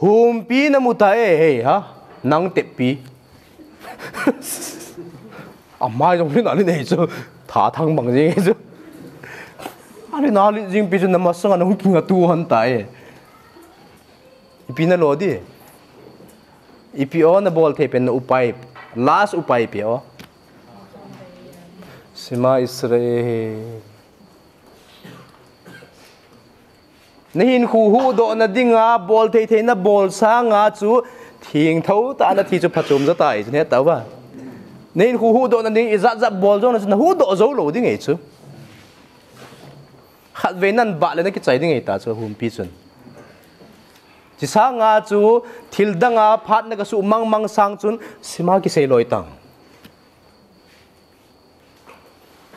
Humpi namu ta e, hei, ha? Nang teppi. Ama jong lin alin ei chu. Tha thang bang jing ei chu. Alin alin jing pi chu namasanga nahung kinga tu han ta e. Ipi nalo di. Ipi o nabol thei pen na upai. Last upai pi o. Shema Israel. Nahinkho huhdoh nadinga, bol thei thei nabol sanga chu, thengtho tah a nathi chu phachom jo tai, chu hetauva. Nahinkho huhdoh nading, ijat jat bol jong na chu, nahuhdoh jou lou ding ei chu. Khatvei nan bah le nakichai ding ei ta chu, humpi chun. Chi sanga chu, thil danga phat na kasuh mang mang sang chun, Shema kisei loi tang.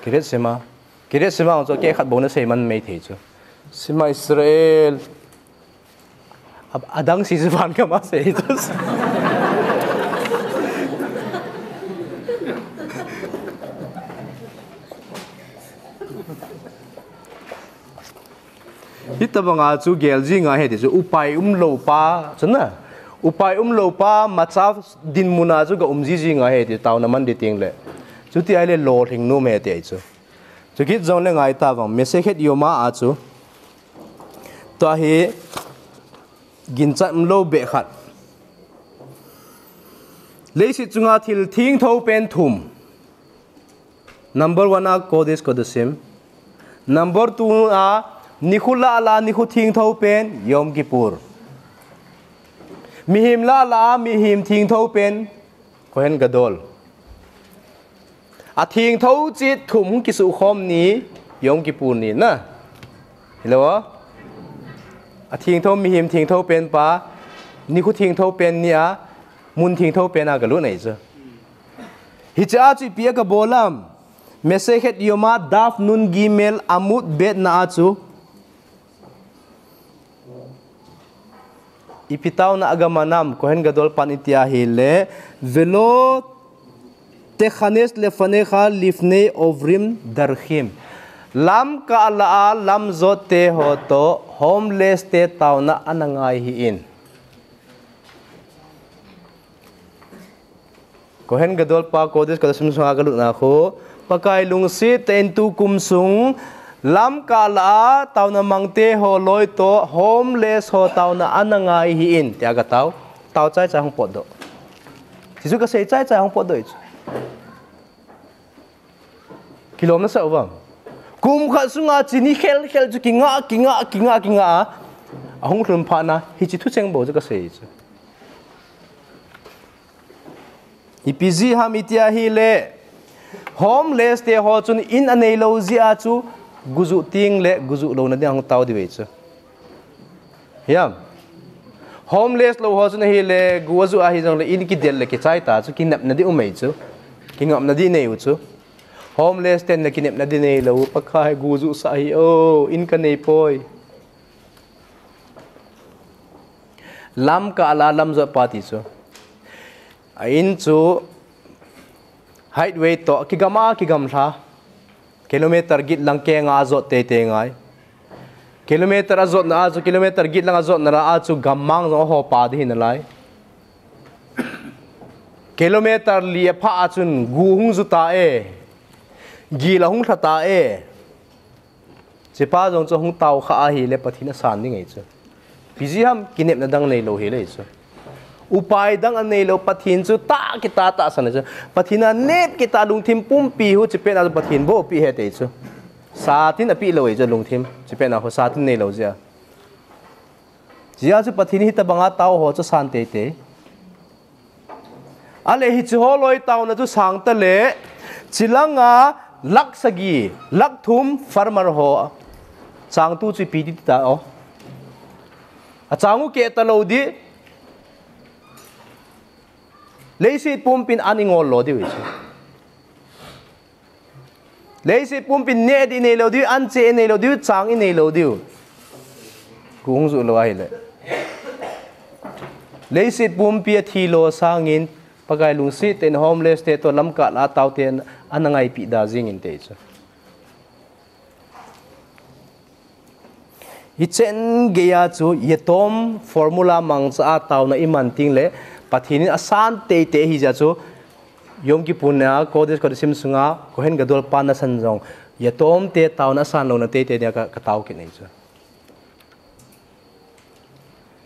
Kiret Shema. Kiret Shema chu kei khat bou nasei man mei thei chu. Shema Israel. A, adang si chu van kama sei chu. Hitabanga chu gel jinga he ti chu upai umlou pa, chu na. Upai umlou pa, macha dinmuna chu ga um ji jinga he ti tauna man di ting le. Chuti ahile lolhing nom he ti chu. Chukit jong le ngai ta vang, Masechet Yoma a chu. Tua hi ginchat umlou beh khat. Leiset chunga thil thengtho pen thum. Number one a Kodesh Kodashim. Number two a nikho lah lah nikho thengtho pen Yom Kippur. Mihem lah lah mihem thengtho pen Kohen Gadol. Athengtho cheh thum hung kisukhom ni Yom Kippur ni na. Hilou? Athengtho mihem thengtho pen pa, nikho thengtho pen ni a, mun thengtho pen a galut nei chu. Hiche a chu ipi a kabol am. Masechet Yoma daf nun gimel amud bet na a chu. Ipi tauna aga man am, Kohen Gadol pan iti ahile, Velo techanes lefanecha lifnei ovrim darchim. Lamkah lah a lam jot te ho toh, homeless te tauna ana ngai hih in. Kohen Gadol pa Kodesh Kodashim sunga galut na khu, Pakai lungset tah in tukum sung, lamkah lah a tauna mang te ho loi toh, homeless ho tauna ana ngai hih in, tia gatao, tao chai chai hung potdoh. Jesu kasei chai chai hung potdoh chu. Kilom nasah uvem. Kum khat sunga chini khel khel chu kinga, kinga, kinga, kinga a. Ahung lhun phat na, hiche thucheng bou chu kasei chu. Ipi jeh ham iti ahile, homeless te ho chun in anei lou jeh a chu, gujuh teng le gujuh louna ding ahung tao diu ahi chu. Hiam. Homeless lou ho chun ahile, gu ajuh ahi jongle, in kidel le kichai ta chu, kinepna ding um ahi chu. Kingapna ding nei u chu. Homeless ten le kinepna ding nei lou, Pakai gujuh sah hih o, in kanei poi. Lamkah lah a lam jot pa ti chu. A in chu height weight toh kigam a kigamlha. Kilometer get lang kenga ajot teitei ngai. Kilometer ajotna a chu, kilometer get lang ajotna lah a chu gammang jong ahopa ding hinalai. Kilometer li apha a chun gu hung ju ta e. Gil ahung lha ta e. Chepa jong chu hung tao kha ahile Pathen asan ding ahi chu. Ipi jeh ham kinepna dang neilou hile chu. Upai dang aneilou Pathen chu tah kitah tahsan ahi chu. Pathen a nep kitah lungthim pumpi hu chepet a chu Pathen bou apeh hite chu. Satin apeh lou ahi chu lungthim. Chepet a hu satin neilou jeh a. Jeh a chu Pathen hitabanga tao ho chu asan teitei. Ale hiche ho loi taona chu sang ta le, chilanga lakh sagi, lakh thum farmer ho. Changtu chu ipi ti ta o. Achang u keh talou di. Leiset pumpin an ingol lo diu ahi chu. Leiset pumpin neh ding neilou diu, an cheh neilou diu, chang neilou diu. Gu hung ju lou ahile. Leiset pumpi athi lo sangin, Pakai lungset tah in homeless te toh lamkah lah a tao ten ana ngaipi da jing inte chu. Hichen geiya chu Yatom formula mangcha a taona iman tengle Pathen in asan teitei ahi jeh chu Yom Kippur nia Kodesh Kodashim sunga Kohen Gadol pan nasan jong Yatom te taona asan louna teitei dia ka, katao kit nei chu.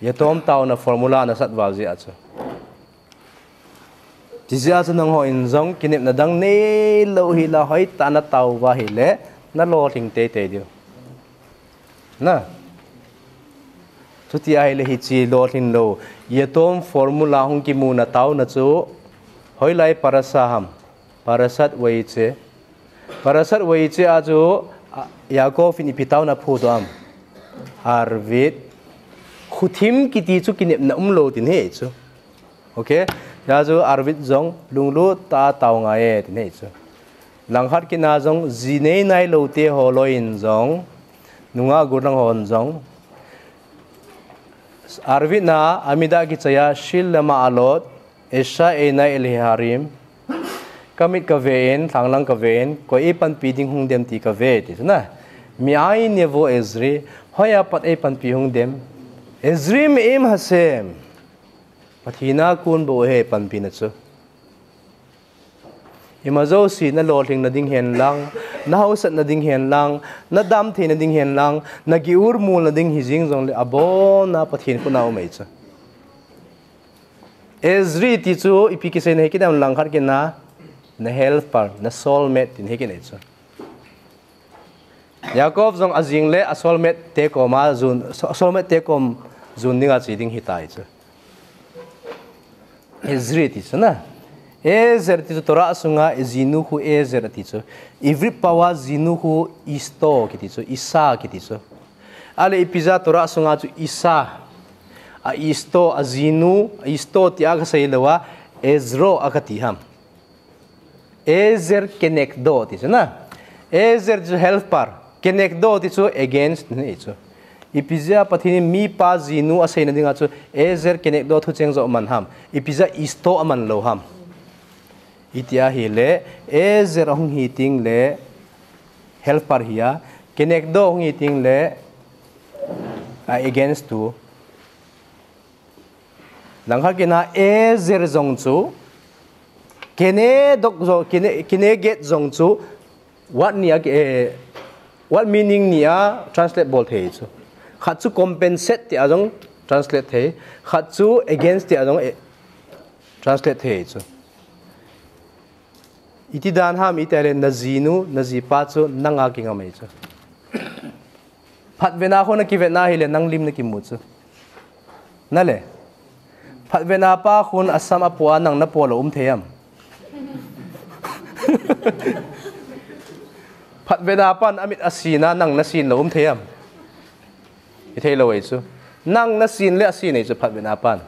Yatom taona formula nasat val jeh chu. Chijeh chu nangho in jong kinepna dang neilou hila hoitah a natao uva ahile nalolhing teitei diu. Na. Chuti ahile hiche lolhing lou. Yatom formula hung kimuna taona chu hoilai parasha ham. Parashat Vayetze. Parashat Vayetze a chu, a, Yaakov in ipi taona aphudoh am. Arvit. Khuthim kiti chu kinepna umlou tin ahi chu. Okay? Hia chu Arvit jong lunglut tah a tao ngai e tin ahi chu. Langkhat kit na jong ji nei nailou te ho loi in jong, nungah gollhang hon jong, Arvit na, amidah kichai a, Shir Lema'alot, Esha Einai El Harim, kamit kave in, lhanglang kave in, koi eipanpi ding hung dem ti kave ti chu na. Me'ayin yavo ezri, hoiya pat eipanpi hung dem. Ezri me'im Hashem. Pathen a kon bou ahi panpina chu. Ima jouse nalolhing na ding hen lang, nahaosat na ding hen lang, nadam thei na ding hen lang, nagiur mol na ding hijing jongle abonna Pathen khut a um ahi chu. Ezri ti chu ipi kiseina ahi kit em langkhat kit na, na helper, na soulmate tin ahi kit ahi chu. Yaakov jong ajing le a soulmate te kom a jun, so-, soulmate te kom jun dinga che ding ahitai chu. Ezri ti chu na. Ezer ti chu Torah sunga ejinu khu Ezer ti chu. Ivrit pao a jinu khu Isto kiti chu, Isa kiti chu. Ale ipi jeh a Torah sunga chu Isa, a Isto, ajinu, a Isto tia kasei lou a, Ezro a kati ham. Ezer kenegdo ti chu na. Ezer ti chu helper. Kenegdo ti chu against ni chu. Ipi jeh a Pathen in mipa jinu aseina dinga chu Ezer kenegdo thucheng joh aman ham. Ipi jeh a Isto aman lou ham. Iti ahile Ezer ahung hi tengle helper ahi a. Kenegdo ahung hi tengle a against tu. Langkhat kit na Ezer jong chu, kenegdo jong, kene-, keneged jong chu, what ni a, eh, what meaning ni a translate bol thei chu. Khat chu compensate tia jong translate thei, khat chu against tia jong, eh, translate thei chu. Iti dan ham iti le najinu, najipa chu nanga kingam ahi chu. Phatvetna khu nakivetna ahile nang lim nakimu chu. Nale. Phatvetna pa khun asam apo a nang napo lou um thei am. Phatvetna pan amit asin a nang nasin lou um thei am. Ithei lou ahi chu. Nang nasin le asin ahi chu phatvetna pan.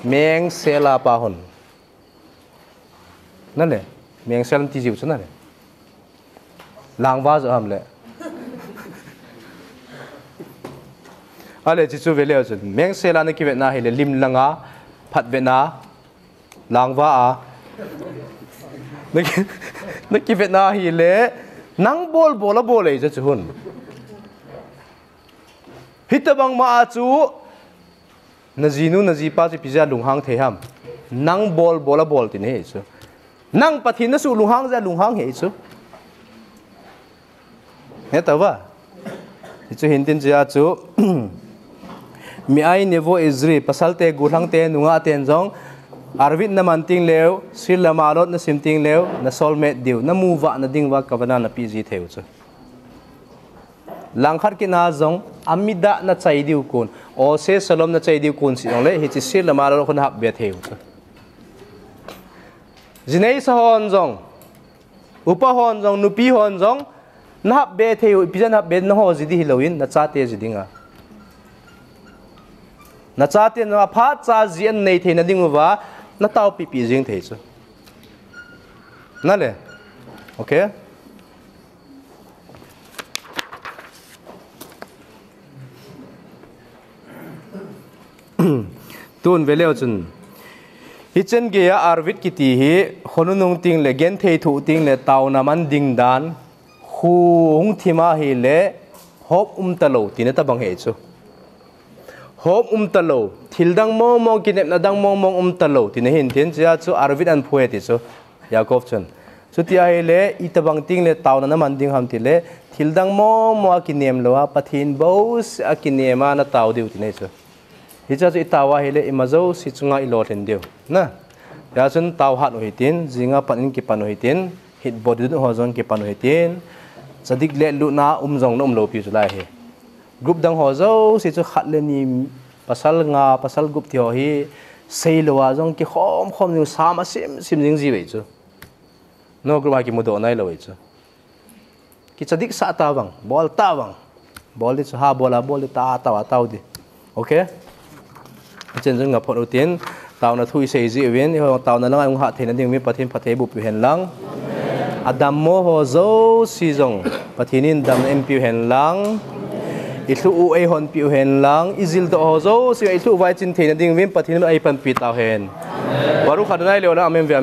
Mengsel a pa hon. Nale, mengsel ti jiu chu nale. Langva jo ham le. Ale, chi chu veleu chu. Mengsel a nakivetna ahile, lim langa, phatvetna, langva a. Naki-, nakivetna ahile, nang bol bol a bol ahi chu hun. Hitabang ma a chu, najinu, najipa chu ipi jeh a lunghang thei ham. Nang bol bol a bol tin ahi chu. Nang Pathen nasuh lunghang jeh a lunghang ahi chu. He tava. Hichu hintin jeh a chu. Me'ayin yavo ezri, pasalte, gollhangte, nungahten jong. Arvit naman tengleu, Shir Lema'alot nasim tengleu, na soulmate diu, namu vah na ding uva kavanah napeh ji thei u chu. Langkhat kit na jong, amidah nachai diu kon, Oseh Shalom nachai diu kon seh jongle, hiche Shir Lema'alot khu nahap be thei u chu. Jinei sa hon jong, upa hon jong, nupi hon jong, nahap be thei u, ipi jeh a nahap be, nangho ji ding hilou in, nachate ji ding a. Nachate na phat cha ji an nei thei na ding uva, nataopi pi jing thei chu. Nale. Okay. Tun veleu chun. Hichen geiya Arvit kiti hi, khonung nung tengle, genthei thoh tengle, taona man ding dan, khu hung thim ahile, Hope um talou, tina tabang hi chu. Hope um talou, thil dang mong mong, kinepna dang mong mong um talou, tina hin tin, chia chu arvit an phu e ti chu, Jakob chun. Chuti ahile, itabang ting le taona naman ding ham tile, thil dang mong mong a kinem lou a, Pathen bouseh a kinem a natao diu tina chu. Hicha chu itao ahile, ima jouse chunga ilolhin diu. Na, hia chun tao hat u hitin, jinga pan in kipan u hitin, hit body dun ho jong kipan u hitin, chadik le lutna um jong na um lou piu chu lai hi. Group dang ho jouse chu khat le ni, pasal nga, pasal gup ti ho hi, seilou a jong kikhom khom jing, sam a sim sim jing ji vei chu. No group a kimudoh nailou vei chu. Kichadik sah ta vang, bol ta vang. Bol di chu ha bol a, bol di ta, tao a, tao di. Okay? Chen jong nga phot u tin, taona thu isei ji uvin, iho taona langa hung hat theina ding uvin Pathen phatthei boh piu hen lang. Adammo ho jouse jong, Pathen in damna eipiu hen lang. Ilhuh u eihon piu hen lang, ijildoh ho jouse, ilhuh u vaichin theina ding uvin Pathen in eipanpi tau hen. Baruch Adonai leolam, amen ve amen.